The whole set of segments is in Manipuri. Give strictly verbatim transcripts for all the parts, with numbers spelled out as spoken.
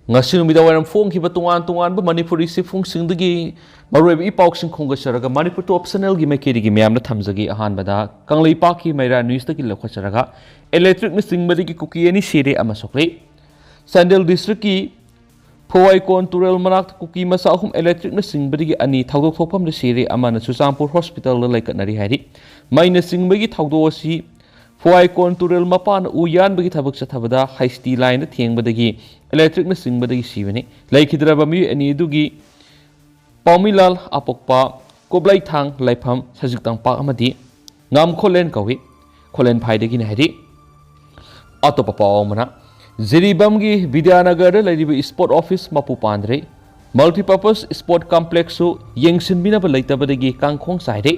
ꯉꯁꯤ ꯅꯨꯃꯤꯗꯥꯡ ꯋꯥꯏꯔꯝ ꯐꯣꯡꯈꯤꯕ ꯇꯣꯉꯥꯟ ꯇꯣꯉꯥꯟꯕ ꯃꯅꯤꯄꯨꯔꯤ ꯆꯦꯐꯣꯡꯁꯤꯡꯗꯒꯤ ꯃꯔꯨꯑꯣꯏꯕ ꯏ ꯄꯥꯎꯁꯤꯡ ꯈꯣꯝꯒꯠꯆꯔꯒ ꯃꯅꯤꯄꯨꯔ ꯇꯣꯞ ꯆꯦꯅꯦꯜꯒꯤ ꯃꯥꯏꯀꯩꯗꯒꯤ ꯃꯌꯥꯝꯗ ꯊꯝꯖꯒꯦ꯫ ꯑꯍꯥꯟꯕꯗ ꯀꯪꯂꯩꯄꯥꯛꯀꯤ ꯃꯩꯔꯥ ꯅ꯭ꯌꯨꯁꯇꯒꯤ ꯂꯧꯈꯠꯆꯔꯒ, ꯏꯂꯦꯛꯇ꯭ꯔꯤꯛꯅ ꯆꯤꯡꯕꯗꯒꯤ ꯀꯨꯀꯤ ꯑꯅꯤ ꯁꯤꯔꯦ ꯑꯃ ꯁꯣꯛꯂꯦ꯫ ꯆꯥꯟꯗꯦꯜ ꯗꯤꯁꯇ꯭ꯔꯤꯛꯀꯤ ꯐꯣꯋꯥꯏꯀꯣꯟ ꯇꯨꯔꯦꯜ ꯃꯅꯥꯛꯇ ꯀꯨꯀꯤ ꯃꯆꯥ ꯑꯍꯨꯝ ꯏꯂꯦꯛꯇ꯭ꯔꯤꯛꯅ ꯆꯤꯡꯕꯗꯒꯤ ꯑꯅꯤ ꯊꯧꯗꯣꯛ ꯊꯣꯛꯐꯝꯗ ꯁꯤꯔꯦ, ꯑꯃꯅ ꯆꯨꯔꯆꯥꯟꯄꯨꯔ ꯍꯣꯁꯄꯤꯇꯥꯜꯗ ꯂꯩꯈꯠꯅꯔꯤ ꯍꯥꯏꯔꯤ꯫ ꯃꯩꯅ ꯆꯤꯡꯕꯒꯤ ꯊꯧꯗꯣꯛ ꯑꯁꯤ ꯐꯣꯋꯥꯏꯀꯣꯟ ꯇꯨꯔꯦꯜ ꯃꯄꯥꯟꯗ ꯎ ꯌꯥꯟꯕꯒꯤ ꯊꯕꯛ ꯆꯠꯊꯕꯗ ꯍꯩꯁꯇꯤ ꯂꯥꯏꯟꯗ ꯊꯦꯡꯕꯗꯒꯤ ꯏꯂꯦꯛꯇ꯭ꯔꯤꯛꯅ ꯆꯤꯡꯕꯗꯒꯤ ꯁꯤꯕꯅꯤ꯫ ꯂꯩꯈꯤꯗ꯭ꯔꯕ ꯃꯤꯑꯣꯏ ꯑꯅꯤ ꯑꯗꯨꯒꯤ ꯄꯥꯎꯃꯤꯂꯥꯜ ꯑꯄꯣꯛꯄ, ꯀꯣꯕ꯭ꯂꯩꯊꯥꯡ ꯂꯥꯏꯐꯝ, ꯁꯖꯤꯛ ꯇꯝꯄꯥꯛ ꯑꯃꯗꯤ ꯉꯥꯝꯈꯣꯂꯦꯟ ꯀꯧꯏ꯫ ꯈꯣꯂꯦꯟ ꯐꯥꯏꯗꯒꯤꯅꯤ ꯍꯥꯏꯔꯤ꯫ ꯑꯇꯣꯞꯄ ꯄꯥꯎ ꯑꯃꯅ, ꯖꯤꯔꯤꯕꯥꯝꯒꯤ ꯕꯤꯗ꯭ꯌꯥꯅꯒꯔꯗ ꯂꯩꯔꯤꯕ ꯁ꯭ꯄꯣꯔꯠ ꯑꯣꯐꯤꯁ ꯃꯄꯨ ꯄꯥꯟꯗ꯭ꯔꯦ꯫ ꯃꯜꯇꯤꯄꯔꯄꯁ ꯁ꯭ꯄꯣꯔꯠ ꯀꯝꯄ꯭ꯂꯦꯛꯁꯁꯨ ꯌꯦꯡꯁꯤꯟꯕꯤꯅꯕ ꯂꯩꯇꯕꯗꯒꯤ ꯀꯥꯡꯈꯣꯡ ꯆꯥꯏꯔꯦ꯫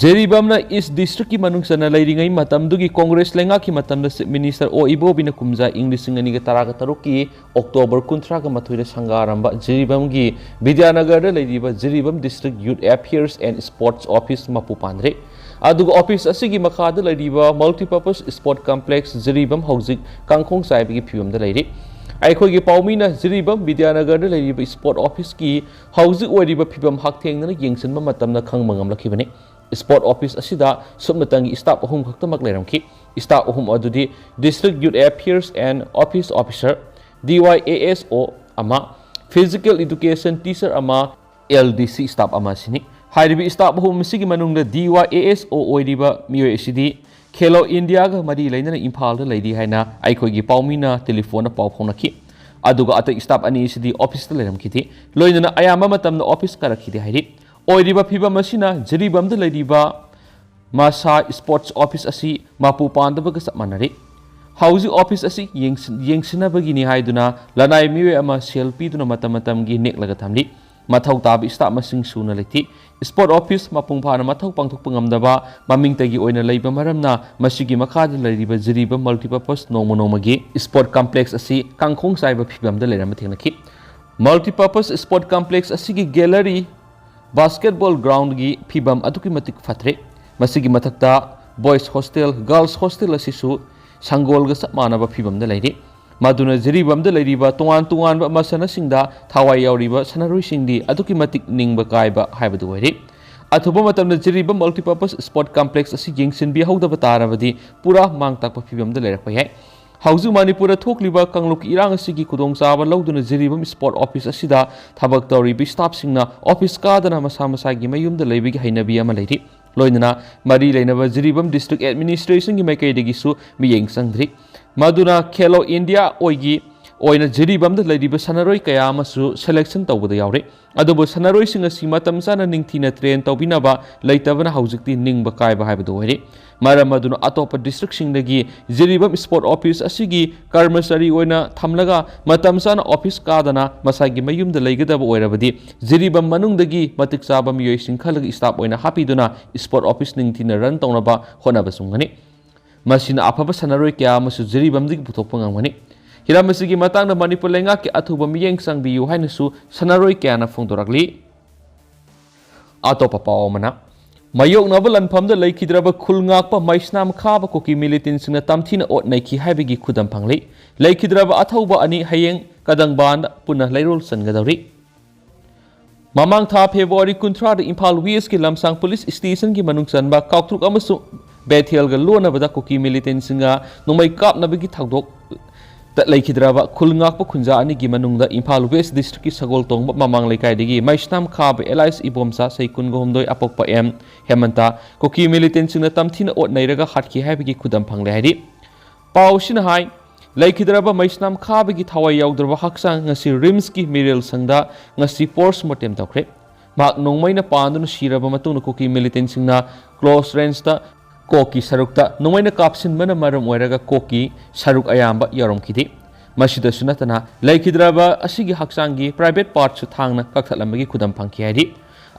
ꯖꯤꯔꯤꯕꯥꯝꯅ ꯏꯁ ꯗꯤꯁꯇ꯭ꯔꯤꯛꯀꯤ ꯃꯅꯨꯡ ꯆꯟꯅ ꯂꯩꯔꯤꯉꯩ ꯃꯇꯝꯗꯨꯒꯤ ꯀꯣꯡꯒ꯭ꯔꯦꯁ ꯂꯩꯉꯥꯛꯀꯤ ꯃꯇꯝꯗ ꯆꯤꯐ ꯃꯤꯅꯤꯁꯇꯔ ꯑꯣ ꯏꯕꯣꯕꯤꯅ ꯀꯨꯝꯖꯥ ꯏꯪ ꯂꯤꯁꯤꯡ ꯑꯅꯤꯒ ꯇꯔꯥꯒ ꯇꯔꯨꯛꯀꯤ ꯑꯣꯛꯇꯣꯕꯔ ꯀꯨꯟꯊ꯭ꯔꯥꯒ ꯃꯥꯊꯣꯏꯗ ꯁꯪꯒꯥꯔꯝꯕ ꯖꯤꯔꯤꯕꯥꯝꯒꯤ ꯕꯤꯗ꯭ꯌꯥꯅꯒꯔꯗ ꯂꯩꯔꯤꯕ Jiribam district youth affairs and sports office ꯃꯄꯨ ꯄꯥꯟꯗ꯭ꯔꯦ꯫ ꯑꯗꯨꯒ ꯑꯣꯐꯤꯁ ꯑꯁꯤꯒꯤ ꯃꯈꯥꯗ ꯂꯩꯔꯤꯕ ꯃꯜꯇꯤꯄꯔꯄꯁ ꯁ꯭ꯄꯣꯔꯠ ꯀꯝꯄ꯭ꯂꯦꯛꯁ ꯖꯤꯔꯤꯕꯥꯝ ꯍꯧꯖꯤꯛ ꯀꯥꯡꯈꯣꯡ ꯆꯥꯏꯕꯒꯤ ꯐꯤꯕꯝꯗ ꯂꯩꯔꯤ꯫ ꯑꯩꯈꯣꯏꯒꯤ ꯄꯥꯎꯃꯤꯅ ꯖꯤꯔꯤꯕꯥꯝ ꯕꯤꯗ꯭ꯌꯥꯅꯒꯔꯗ ꯂꯩꯔꯤꯕ ꯁ꯭ꯄꯣꯔꯠ ꯑꯣꯐꯤꯁꯀꯤ ꯍꯧꯖꯤꯛ ꯑꯣꯏꯔꯤꯕ ꯐꯤꯕꯝ ꯍꯛꯊꯦꯡꯅꯅ ꯌꯦꯡꯁꯤꯟꯕ ꯃꯇꯝꯗ ꯈꯪꯕ ꯉꯝꯂꯛꯈꯤꯕꯅꯤ꯫ ꯁ꯭ꯄꯣꯔꯠ ꯑꯣꯐꯤꯁ ꯑꯁꯤꯗ ꯁꯨꯞꯅꯇꯪꯒꯤ ꯁ꯭ꯇꯥꯐ ꯑꯍꯨꯝ ꯈꯛꯇꯃꯛ ꯂꯩꯔꯝꯈꯤ꯫ ꯁ꯭ꯇꯥꯐ ꯑꯍꯨꯝ ꯑꯗꯨꯗꯤ district youth affairs and office officer, D Y A S O ꯑꯃ, ꯐꯤꯖꯤꯀꯦꯜ ꯏꯗꯨꯀꯦꯁꯟ ꯇꯤꯆꯔ ꯑꯃ, ꯑꯦꯜ ꯗꯤ ꯁꯤ ꯁ꯭ꯇꯥꯐ ꯑꯃ ꯑꯁꯤꯅꯤ꯫ ꯍꯥꯏꯔꯤꯕ ꯁ꯭ꯇꯥꯐ ꯑꯍꯨꯝ ꯑꯁꯤꯒꯤ ꯃꯅꯨꯡꯗ ꯗꯤ ꯋꯥꯏ ꯑꯦ ꯑꯦꯁ ꯑꯣ ꯑꯣꯏꯔꯤꯕ ꯃꯤꯑꯣꯏ ꯑꯁꯤꯗꯤ ꯈꯦꯂꯣ ꯏꯟꯗꯤꯌꯥꯒ ꯃꯔꯤ ꯂꯩꯅꯅ ꯏꯝꯐꯥꯜꯗ ꯂꯩꯔꯤ ꯍꯥꯏꯅ ꯑꯩꯈꯣꯏꯒꯤ ꯄꯥꯎꯃꯤꯅ ꯇꯦꯂꯤꯐꯣꯟꯗ ꯄꯥꯎ ꯐꯥꯎꯅꯈꯤ꯫ ꯑꯗꯨꯒ ꯑꯇꯩ ꯁ꯭ꯇꯥꯐ ꯑꯅꯤ ꯑꯁꯤꯗꯤ ꯑꯣꯐꯤꯁꯇ ꯂꯩꯔꯝꯈꯤꯗꯦ꯫ ꯂꯣꯏꯅꯅ ꯑꯌꯥꯝꯕ ꯃꯇꯝꯗ ꯑꯣꯐꯤꯁ ꯀꯥꯔꯛꯈꯤꯗꯦ ꯍꯥꯏꯔꯤ꯫ ꯑꯣꯏꯔꯤꯕ ꯐꯤꯕꯝ ꯑꯁꯤꯅ ꯖꯤꯔꯤꯕꯥꯝꯗ ꯂꯩꯔꯤꯕ ꯃꯁꯥ ꯁ꯭ꯄꯣꯔꯠꯁ ꯑꯣꯐꯤꯁ ꯑꯁꯤ ꯃꯄꯨ ꯄꯥꯟꯗꯕꯒ ꯆꯞ ꯃꯥꯟꯅꯔꯦ꯫ ꯍꯧꯖꯤꯛ ꯑꯣꯐꯤꯁ ꯑꯁꯤ ꯌꯦꯡꯁꯤꯟ-, ꯌꯦꯡꯁꯤꯟꯅꯕꯒꯤꯅꯤ ꯍꯥꯏꯗꯨꯅ ꯂꯅꯥꯏ ꯃꯤꯑꯣꯏ ꯑꯃ ꯁꯦꯜ ꯄꯤꯗꯨꯅ ꯃꯇꯝ ꯃꯇꯝꯒꯤ ꯅꯦꯛꯂꯒ ꯊꯝꯂꯤ꯫ ꯃꯊꯧ ꯇꯥꯕ ꯁ꯭ꯇꯥꯐ ꯃꯁꯤꯡ ꯁꯨꯅ ꯂꯩꯇꯦ꯫ ꯁ꯭ꯄꯣꯔꯠ ꯑꯣꯐꯤꯁ ꯃꯄꯨꯡ ꯐꯥꯅ ꯃꯊꯧ ꯄꯥꯡꯊꯣꯛꯄ ꯉꯝꯗꯕ ꯃꯃꯤꯡꯇꯒꯤ ꯑꯣꯏꯅ ꯂꯩꯕ ꯃꯔꯝꯅ ꯃꯁꯤꯒꯤ ꯃꯈꯥꯗ ꯂꯩꯔꯤꯕ ꯖꯤꯔꯤꯕꯥꯝ ꯃꯜꯇꯤꯄꯔꯄꯁ ꯅꯣꯡꯃ ꯅꯣꯡꯃꯒꯤ ꯁ꯭ꯄꯣꯔꯠ ꯀꯝꯄ꯭ꯂꯦꯛꯁ ꯑꯁꯤ ꯀꯥꯡꯈꯣꯡ ꯆꯥꯏꯕ ꯐꯤꯕꯝꯗ ꯂꯩꯔꯝꯕ ꯊꯦꯡꯅꯈꯤ꯫ ꯃꯜꯇꯤꯄꯔꯄꯁ ꯁ꯭ꯄꯣꯔꯠ ꯀꯝꯄ꯭ꯂꯦꯛꯁ ꯑꯁꯤꯒꯤ ꯒꯦꯂꯔꯤ, ꯕꯥꯁꯀꯦꯠꯕꯣꯜ ꯒ꯭ꯔꯥꯎꯟꯒꯤ ꯐꯤꯕꯝ ꯑꯗꯨꯛꯀꯤ ꯃꯇꯤꯛ ꯐꯠꯇ꯭ꯔꯦ꯫ ꯃꯁꯤꯒꯤ ꯃꯊꯛꯇ ꯕꯣꯏꯁ ꯍꯣꯁꯇꯦꯜ, ꯒꯥꯔꯜꯁ ꯍꯣꯁꯇꯦꯜ ꯑꯁꯤꯁꯨ ꯁꯪꯒꯣꯜꯒ ꯆꯞ ꯃꯥꯟꯅꯕ ꯐꯤꯕꯝꯗ ꯂꯩꯔꯤ꯫ ꯃꯗꯨꯅ ꯖꯤꯔꯤꯕꯥꯝꯗ ꯂꯩꯔꯤꯕ ꯇꯣꯉꯥꯟ ꯇꯣꯉꯥꯟꯕ ꯃꯁꯥꯟꯅꯁꯤꯡꯗ ꯊꯋꯥꯏ ꯌꯥꯎꯔꯤꯕ ꯁꯥꯟꯅꯔꯣꯏꯁꯤꯡꯗꯤ ꯑꯗꯨꯛꯀꯤ ꯃꯇꯤꯛ ꯅꯤꯡꯕ ꯀꯥꯏꯕ ꯍꯥꯏꯕꯗꯨ ꯑꯣꯏꯔꯦ꯫ ꯑꯊꯨꯕ ꯃꯇꯝꯗ ꯖꯤꯔꯤꯕꯥꯝ Multipurpose Sport Complex ꯑꯁꯤ ꯌꯦꯡꯁꯤꯟꯕꯤꯍꯧꯗꯕ ꯇꯥꯔꯕꯗꯤ ꯄꯨꯔꯥ ꯃꯥꯡ ꯇꯥꯛꯄ ꯐꯤꯕꯝꯗ ꯂꯩꯔꯛꯄ ꯌꯥꯏ꯫ ꯍꯧꯖꯤꯛ ꯃꯅꯤꯄꯨꯔꯗ ꯊꯣꯛꯂꯤꯕ ꯀꯥꯡꯂꯨꯞꯀꯤ ꯏꯔꯥꯡ ꯑꯁꯤꯒꯤ ꯈꯨꯗꯣꯡꯆꯥꯕ ꯂꯧꯗꯨꯅ ꯖꯤꯔꯤꯕꯥꯝ Sport Office ꯑꯁꯤꯗ ꯊꯕꯛ ꯇꯧꯔꯤꯕ staffꯁꯤꯡꯅ office ꯀꯥꯗꯅ ꯃꯁꯥ ꯃꯁꯥꯒꯤ ꯃꯌꯨꯝꯗ ꯂꯩꯕꯒꯤ ꯍꯩꯅꯕꯤ ꯑꯃ ꯂꯩꯔꯤ꯫ ꯂꯣꯏꯅꯅ ꯃꯔꯤ ꯂꯩꯅꯕ ꯖꯤꯔꯤꯕꯥꯝ District Administrationꯒꯤ ꯃꯥꯏꯀꯩꯗꯒꯤꯁꯨ ꯃꯤꯠꯌꯦꯡ ꯆꯪꯗ꯭ꯔꯤ꯫ ꯃꯗꯨꯅ Khelo India ꯑꯣꯏꯒꯤ ꯑꯣꯏꯅ ꯖꯤꯔꯤꯕꯥꯝꯗ ꯂꯩꯔꯤꯕ ꯁꯥꯟꯅꯔꯣꯏ ꯀꯌꯥ ꯑꯃꯁꯨ selection ꯇꯧꯕꯗ ꯌꯥꯎꯔꯦ꯫ ꯑꯗꯨꯕꯨ ꯁꯥꯟꯅꯔꯣꯏꯁꯤꯡ ꯑꯁꯤ ꯃꯇꯝ ꯆꯥꯅ ꯅꯤꯡꯊꯤꯅ train ꯇꯧꯕꯤꯅꯕ ꯂꯩꯇꯕꯅ ꯍꯧꯖꯤꯛꯇꯤ ꯅꯤꯡꯕ ꯀꯥꯏꯕ ꯍꯥꯏꯕꯗꯨ ꯑꯣꯏꯔꯦ꯫ ꯃꯔꯝ ꯑꯗꯨꯅ ꯑꯇꯣꯞꯄ districtꯁꯤꯡꯗꯒꯤ ꯖꯤꯔꯤꯕꯥꯝ Sport Office ꯑꯁꯤꯒꯤ ꯀꯔꯃꯆꯥꯔꯤ ꯑꯣꯏꯅ ꯊꯝꯂꯒ ꯃꯇꯝ ꯆꯥꯅ office ꯀꯥꯗꯅ ꯃꯁꯥꯒꯤ ꯃꯌꯨꯝꯗ ꯂꯩꯒꯗꯕ ꯑꯣꯏꯔꯕꯗꯤ ꯖꯤꯔꯤꯕꯥꯝ ꯃꯅꯨꯡꯗꯒꯤ ꯃꯇꯤꯛ ꯆꯥꯕ ꯃꯤꯑꯣꯏꯁꯤꯡ ꯈꯜꯂꯒ staff ꯑꯣꯏꯅ ꯍꯥꯞꯄꯤꯗꯨꯅ Sport Office ꯅꯤꯡꯊꯤꯅ run ꯇꯧꯅꯕ ꯍꯣꯠꯅꯕ ꯆꯨꯝꯒꯅꯤ꯫ ꯃꯁꯤꯅ ꯑꯐꯕ ꯁꯥꯟꯅꯔꯣꯏ ꯀꯌꯥ ꯑꯃꯁꯨ ꯖꯤꯔꯤꯕꯥꯝꯗꯒꯤ ꯄꯨꯊꯣꯛꯄ ꯉꯝꯒꯅꯤ꯫ ꯍꯤꯔꯝ ꯑꯁꯤꯒꯤ ꯃꯇꯥꯡꯗ ꯃꯅꯤꯄꯨꯔ ꯂꯩꯉꯥꯛꯀꯤ ꯑꯊꯨꯕ ꯃꯤꯠꯌꯦꯡ ꯆꯪꯕꯤꯌꯨ ꯍꯥꯏꯅꯁꯨ ꯁꯥꯟꯅꯔꯣꯏ ꯀꯌꯥꯅ ꯐꯣꯡꯗꯣꯔꯛꯂꯤ꯫ ꯑꯇꯣꯞꯄ ꯄꯥꯎ ꯑꯃꯅ, ꯃꯥꯌꯣꯛꯅꯕ ꯂꯥꯟꯐꯝꯗ ꯂꯩꯈꯤꯗ꯭ꯔꯕ ꯈꯨꯜ ꯉꯥꯛꯄ ꯃꯩꯁꯅꯥꯝ ꯈꯥꯕ ꯀꯨꯀꯤ militantꯁꯤꯡꯅ ꯇꯝꯊꯤꯅ ꯑꯣꯠ ꯅꯩꯈꯤ ꯍꯥꯏꯕꯒꯤ ꯈꯨꯗꯝ ꯐꯪꯂꯤ꯫ ꯂꯩꯈꯤꯗ꯭ꯔꯕ ꯑꯊꯧꯕ ꯑꯅꯤ ꯍꯌꯦꯡ ꯀꯗꯪꯕꯥꯟꯗ ꯄꯨꯟꯅ ꯂꯩꯔꯣꯜ ꯆꯟꯒꯗꯧꯔꯤ꯫ ꯃꯃꯥꯡ ꯊꯥ February ꯀꯨꯟꯊ꯭ꯔꯥꯗ ꯏꯝꯐꯥꯜ Westꯀꯤ ꯂꯝꯁꯥꯡ police stationꯒꯤ ꯃꯅꯨꯡ ꯆꯟꯕ ꯀꯥꯎꯇ꯭ꯔꯨꯛ ꯑꯃꯁꯨꯡ ꯕꯦꯊꯦꯜꯒ ꯂꯣꯟꯅꯕꯗ ꯀꯨꯀꯤ militantꯁꯤꯡꯒ ꯅꯣꯡꯃꯩ ꯀꯥꯞꯅꯕꯒꯤ ꯊꯧꯗꯣꯛ ꯇ ꯂꯩꯈꯤꯗ꯭ꯔꯕ ꯈꯨꯜ ꯉꯥꯛꯄ ꯈꯨꯟꯖꯥ ꯑꯅꯤꯒꯤ ꯃꯅꯨꯡꯗ ꯏꯝꯐꯥꯜ West Districtꯀꯤ ꯁꯒꯣꯜ ꯇꯣꯡꯕ ꯃꯃꯥꯡ ꯂꯩꯀꯥꯏꯗꯒꯤ ꯃꯩꯁꯅꯥꯝ ꯈꯥꯕ ꯑꯦꯂꯥꯏꯁ ꯏꯕꯣꯝꯆꯥ ꯆꯍꯤ ꯀꯨꯟꯒ ꯍꯨꯝꯗꯣꯏ ꯑꯄꯣꯛꯄ ꯑꯦꯝ ꯍꯦꯃꯟꯇ ꯀꯨꯀꯤ militantꯁꯤꯡꯅ ꯇꯝꯊꯤꯅ ꯑꯣꯠ ꯅꯩꯔꯒ ꯍꯥꯠꯈꯤ ꯍꯥꯏꯕꯒꯤ ꯈꯨꯗꯝ ꯐꯪꯂꯦ ꯍꯥꯏꯔꯤ꯫ ꯄꯥꯎ ꯑꯁꯤꯅ ꯍꯥꯏ, ꯂꯩꯈꯤꯗ꯭ꯔꯕ ꯃꯩꯁꯅꯥꯝ ꯈꯥꯕꯒꯤ ꯊꯋꯥꯏ ꯌꯥꯎꯗ꯭ꯔꯕ ꯍꯛꯆꯥꯡ ꯉꯁꯤ ꯔꯤꯝꯁꯀꯤ ꯃꯤꯔꯦꯜ ꯁꯪꯗ ꯉꯁꯤ postmortem ꯇꯧꯈ꯭ꯔꯦ꯫ ꯃꯍꯥꯛ ꯅꯣꯡꯃꯩꯅ ꯄꯥꯟꯗꯨꯅ ꯁꯤꯔꯕ ꯃꯇꯨꯡꯗ ꯀꯨꯀꯤ militantꯁꯤꯡꯅ close rangeꯇ ꯀꯣꯛꯀꯤ ꯁꯔꯨꯛꯇ ꯅꯣꯡꯃꯩꯅ ꯀꯥꯞꯁꯤꯟꯕꯅ ꯃꯔꯝ ꯑꯣꯏꯔꯒ ꯀꯣꯛꯀꯤ ꯁꯔꯨꯛ ꯑꯌꯥꯝꯕ ꯌꯥꯎꯔꯝꯈꯤꯗꯦ꯫ ꯃꯁꯤꯗꯁꯨ ꯅꯠꯇꯅ ꯂꯩꯈꯤꯗ꯭ꯔꯕ ꯑꯁꯤꯒꯤ ꯍꯛꯆꯥꯡꯒꯤ private partꯁꯨ ꯊꯥꯡꯅ ꯀꯛꯊꯠꯂꯝꯕꯒꯤ ꯈꯨꯗꯝ ꯐꯪꯈꯤ ꯍꯥꯏꯔꯤ꯫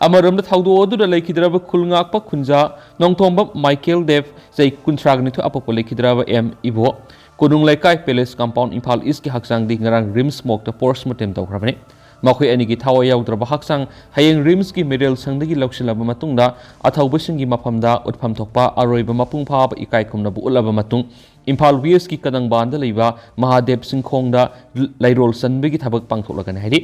ꯑꯃꯔꯣꯝꯗ ꯊꯧꯗꯣꯛ ꯑꯗꯨꯗ ꯂꯩꯈꯤꯗ꯭ꯔꯕ ꯈꯨꯜ ꯉꯥꯛꯄ ꯈꯨꯟꯖꯥ ꯅꯣꯡꯊꯣꯝꯕꯝ ꯃꯥꯏꯀꯦꯜ ꯗꯦꯕ ꯆꯍꯤ ꯀꯨꯟꯊ꯭ꯔꯥꯒ ꯅꯤꯊꯣꯏ ꯑꯄꯣꯛꯄ ꯂꯩꯈꯤꯗ꯭ꯔꯕ ꯑꯦꯝ ꯏꯕꯣ ꯀꯣꯅꯨꯡ ꯂꯩꯀꯥꯏ palace compound ꯏꯝꯐꯥꯜ Eastꯀꯤ ꯍꯛꯆꯥꯡꯗꯤ ꯉꯔꯥꯡ ꯔꯤꯝꯁ morgueꯇ postmortem ꯇꯧꯈ꯭ꯔꯕꯅꯤ꯫ ꯃꯈꯣꯏ ꯑꯅꯤꯒꯤ ꯊꯋꯥꯏ ꯌꯥꯎꯗ꯭ꯔꯕ ꯍꯛꯆꯥꯡ ꯍꯌꯦꯡ ꯔꯤꯝꯁꯀꯤ ꯃꯤꯔꯦꯜ ꯁꯪꯗꯒꯤ ꯂꯧꯁꯤꯜꯂꯕ ꯃꯇꯨꯡꯗ ꯑꯊꯧꯕꯁꯤꯡꯒꯤ ꯃꯐꯝꯗ ꯎꯠꯐꯝ ꯊꯣꯛꯄ ꯑꯔꯣꯏꯕ ꯃꯄꯨꯡ ꯐꯥꯕ ꯏꯀꯥꯏ ꯈꯨꯝꯅꯕ ꯎꯠꯂꯕ ꯃꯇꯨꯡ ꯏꯝꯐꯥꯜ ꯋꯦꯁꯀꯤ ꯀꯗꯪꯕꯥꯟꯗ ꯂꯩꯕ ꯃꯍꯥꯗꯦꯕ ꯁꯤꯡꯈꯣꯡꯗ ꯂꯩꯔꯣꯜ ꯆꯟꯕꯒꯤ ꯊꯕꯛ ꯄꯥꯡꯊꯣꯛꯂꯒꯅꯤ ꯍꯥꯏꯔꯤ꯫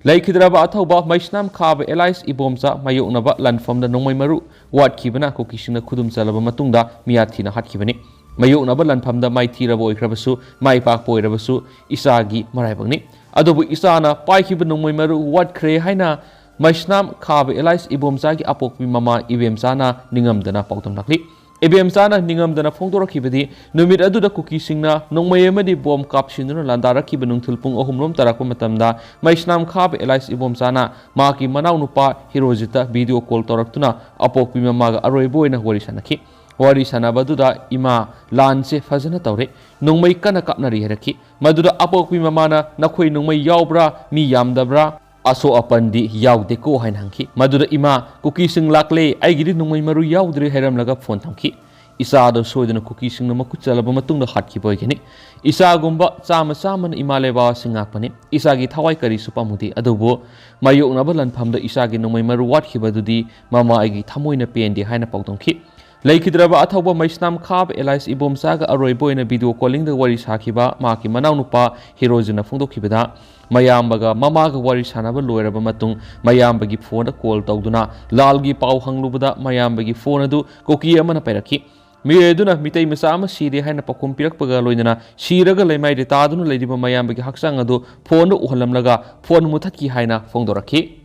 ꯂꯩꯈꯤꯗ꯭ꯔꯕ ꯑꯊꯧꯕ ꯃꯩꯁꯅꯥꯝ ꯈꯥꯕ ꯑꯦꯂꯥꯏꯁ ꯏꯕꯣꯝꯆꯥ ꯃꯥꯌꯣꯛꯅꯕ ꯂꯥꯟꯐꯝꯗ ꯅꯣꯡꯃꯩ ꯃꯔꯨ ꯋꯥꯠꯈꯤꯕꯅ ꯀꯨꯀꯤꯁꯤꯡꯅ ꯈꯨꯗꯨꯝ ꯆꯜꯂꯕ ꯃꯇꯨꯡꯗ ꯃꯤꯌꯥꯊꯤꯅ ꯍꯥꯠꯈꯤꯕꯅꯤ꯫ ꯃꯥꯌꯣꯛꯅꯕ ꯂꯥꯟꯐꯝꯗ ꯃꯥꯏꯊꯤꯔꯕ ꯑꯣꯏꯈ꯭ꯔꯕꯁꯨ, ꯃꯥꯏ ꯄꯥꯛꯄ ꯑꯣꯏꯔꯕꯁꯨ, ꯏꯆꯥꯒꯤ ꯃꯔꯥꯏꯕꯛꯅꯤ꯫ ꯑꯗꯨꯕꯨ ꯏꯆꯥꯅ ꯄꯥꯏꯈꯤꯕ ꯅꯣꯡꯃꯩ ꯃꯔꯨ ꯋꯥꯠꯈ꯭ꯔꯦ ꯍꯥꯏꯅ ꯃꯩꯁꯅꯥꯝ ꯈꯥꯕ ꯑꯦꯂꯥꯏꯁ ꯏꯕꯣꯝꯆꯥꯒꯤ ꯑꯄꯣꯛꯄꯤ ꯃꯃꯥ ꯏꯕꯦꯝꯆꯥꯅ ꯅꯤꯡꯉꯝꯗꯅ ꯄꯥꯎꯗꯝꯂꯛꯂꯤ꯫ ꯏꯕꯦꯝꯆꯥꯅ ꯅꯤꯡꯉꯝꯗꯅ ꯐꯣꯡꯗꯣꯔꯛꯈꯤꯕꯗꯤ, ꯅꯨꯃꯤꯠ ꯑꯗꯨꯗ ꯀꯨꯀꯤꯁꯤꯡꯅ ꯅꯣꯡꯃꯩ ꯑꯃꯗꯤ ꯕꯣꯝ ꯀꯥꯞꯁꯤꯟꯗꯨꯅ ꯂꯥꯟꯗꯥꯔꯛꯈꯤꯕ ꯅꯨꯡꯊꯤꯜ ꯄꯨꯡ ꯑꯍꯨꯝ ꯔꯣꯝ ꯇꯥꯔꯛꯄ ꯃꯇꯝꯗ ꯃꯩꯁꯅꯥꯝ ꯈꯥꯕ ꯑꯦꯂꯥꯏꯁ ꯏꯕꯣꯝꯆꯥꯅ ꯃꯍꯥꯛꯀꯤ ꯃꯅꯥꯎꯅꯨꯄꯥ ꯍꯤꯔꯣꯖꯤꯠꯇ ꯚꯤꯗꯤꯑꯣ ꯀꯣꯜ ꯇꯧꯔꯛꯇꯨꯅ ꯑꯄꯣꯛꯄꯤ ꯃꯃꯥꯒ ꯑꯔꯣꯏꯕ ꯑꯣꯏꯅ ꯋꯥꯔꯤ ꯁꯥꯟꯅꯈꯤ꯫ ꯋꯥꯔꯤ ꯁꯥꯟꯅꯕ ꯑꯗꯨꯗ ꯏꯃꯥ, ꯂꯥꯟꯁꯦ ꯐꯖꯅ ꯇꯧꯔꯦ, ꯅꯣꯡꯃꯩ ꯀꯟꯅ ꯀꯥꯞꯅꯔꯤ ꯍꯥꯏꯔꯛꯈꯤ꯫ ꯃꯗꯨꯗ ꯑꯄꯣꯛꯄꯤ ꯃꯃꯥꯅ, "ꯅꯈꯣꯏ ꯅꯣꯡꯃꯩ ꯌꯥꯎꯕ꯭ꯔꯥ? ꯃꯤ ꯌꯥꯝꯗꯕ꯭ꯔꯥ? ꯑꯁꯣꯛ ꯑꯄꯟꯗꯤ ꯌꯥꯎꯗꯦꯀꯣ?" ꯍꯥꯏꯅ ꯍꯪꯈꯤ꯫ ꯃꯗꯨꯗ ꯏꯃꯥ, "ꯀꯨꯀꯤꯁꯤꯡ ꯂꯥꯛꯂꯦ, ꯑꯩꯒꯤꯗꯤ ꯅꯣꯡꯃꯩ ꯃꯔꯨ ꯌꯥꯎꯗ꯭ꯔꯦ" ꯍꯥꯏꯔꯝꯂꯒ ꯐꯣꯟ ꯊꯝꯈꯤ꯫ ꯏꯆꯥ ꯑꯗꯨ ꯁꯣꯏꯗꯅ ꯀꯨꯀꯤꯁꯤꯡꯅ ꯃꯈꯨꯠ ꯆꯜꯂꯕ ꯃꯇꯨꯡꯗ ꯍꯥꯠꯈꯤꯕ ꯑꯣꯏꯒꯅꯤ꯫ ꯏꯆꯥꯒꯨꯝꯕ ꯆꯥꯝꯃ ꯆꯥꯝꯃꯅ ꯏꯃꯥ ꯂꯩꯕꯥꯛ ꯑꯁꯤ ꯉꯥꯛꯄꯅꯤ꯫ ꯏꯆꯥꯒꯤ ꯊꯋꯥꯏ ꯀꯔꯤꯁꯨ ꯄꯥꯝꯃꯨꯗꯦ, ꯑꯗꯨꯕꯨ ꯃꯥꯌꯣꯛꯅꯕ ꯂꯥꯟꯐꯝꯗ ꯏꯆꯥꯒꯤ ꯅꯣꯡꯃꯩ ꯃꯔꯨ ꯋꯥꯠꯈꯤꯕꯗꯨꯗꯤ ꯃꯃꯥ ꯑꯩꯒꯤ ꯊꯃꯣꯏꯅ ꯄꯦꯟꯗꯦ ꯍꯥꯏꯅ ꯄꯥꯎꯗꯝꯈꯤ꯫ ꯂꯩꯈꯤꯗ꯭ꯔꯕ ꯑꯊꯧꯕ ꯃꯩꯁꯅꯥꯝ ꯈꯥꯕ ꯑꯦꯂꯥꯏꯁ ꯏꯕꯣꯝꯆꯥꯒ ꯑꯔꯣꯏꯕ ꯑꯣꯏꯅ ꯚꯤꯗꯤꯑꯣ ꯀꯣꯂꯤꯡꯗ ꯋꯥꯔꯤ ꯁꯥꯈꯤꯕ ꯃꯍꯥꯛꯀꯤ ꯃꯅꯥꯎꯅꯨꯄꯥ ꯍꯤꯔꯣꯖꯤꯅ ꯐꯣꯡꯗꯣꯛꯈꯤꯕꯗ, ꯃꯌꯥꯝꯕꯒ ꯃꯃꯥꯒ ꯋꯥꯔꯤ ꯁꯥꯟꯅꯕ ꯂꯣꯏꯔꯕ ꯃꯇꯨꯡ ꯃꯌꯥꯝꯕꯒꯤ ꯐꯣꯟꯗ ꯀꯣꯜ ꯇꯧꯗꯨꯅ ꯂꯥꯜꯒꯤ ꯄꯥꯎ ꯍꯪꯂꯨꯕꯗ, ꯃꯌꯥꯝꯕꯒꯤ ꯐꯣꯟ ꯑꯗꯨ ꯀꯨꯀꯤ ꯑꯃꯅ ꯄꯥꯏꯔꯛꯈꯤ꯫ ꯃꯤꯑꯣꯏ ꯑꯗꯨꯅ ꯃꯤꯇꯩ ꯃꯆꯥ ꯑꯃ ꯁꯤꯔꯦ ꯍꯥꯏꯅ ꯄꯥꯎꯈꯨꯝ ꯄꯤꯔꯛꯄꯒ ꯂꯣꯏꯅꯅ ꯁꯤꯔꯒ ꯂꯩꯃꯥꯏꯗ ꯇꯥꯗꯨꯅ ꯂꯩꯔꯤꯕ ꯃꯌꯥꯝꯕꯒꯤ ꯍꯛꯆꯥꯡ ꯑꯗꯨ ꯐꯣꯟꯗ ꯎꯍꯜꯂꯝꯂꯒ ꯐꯣꯟ ꯃꯨꯊꯠꯈꯤ ꯍꯥꯏꯅ ꯐꯣꯡꯗꯣꯔꯛꯈꯤ꯫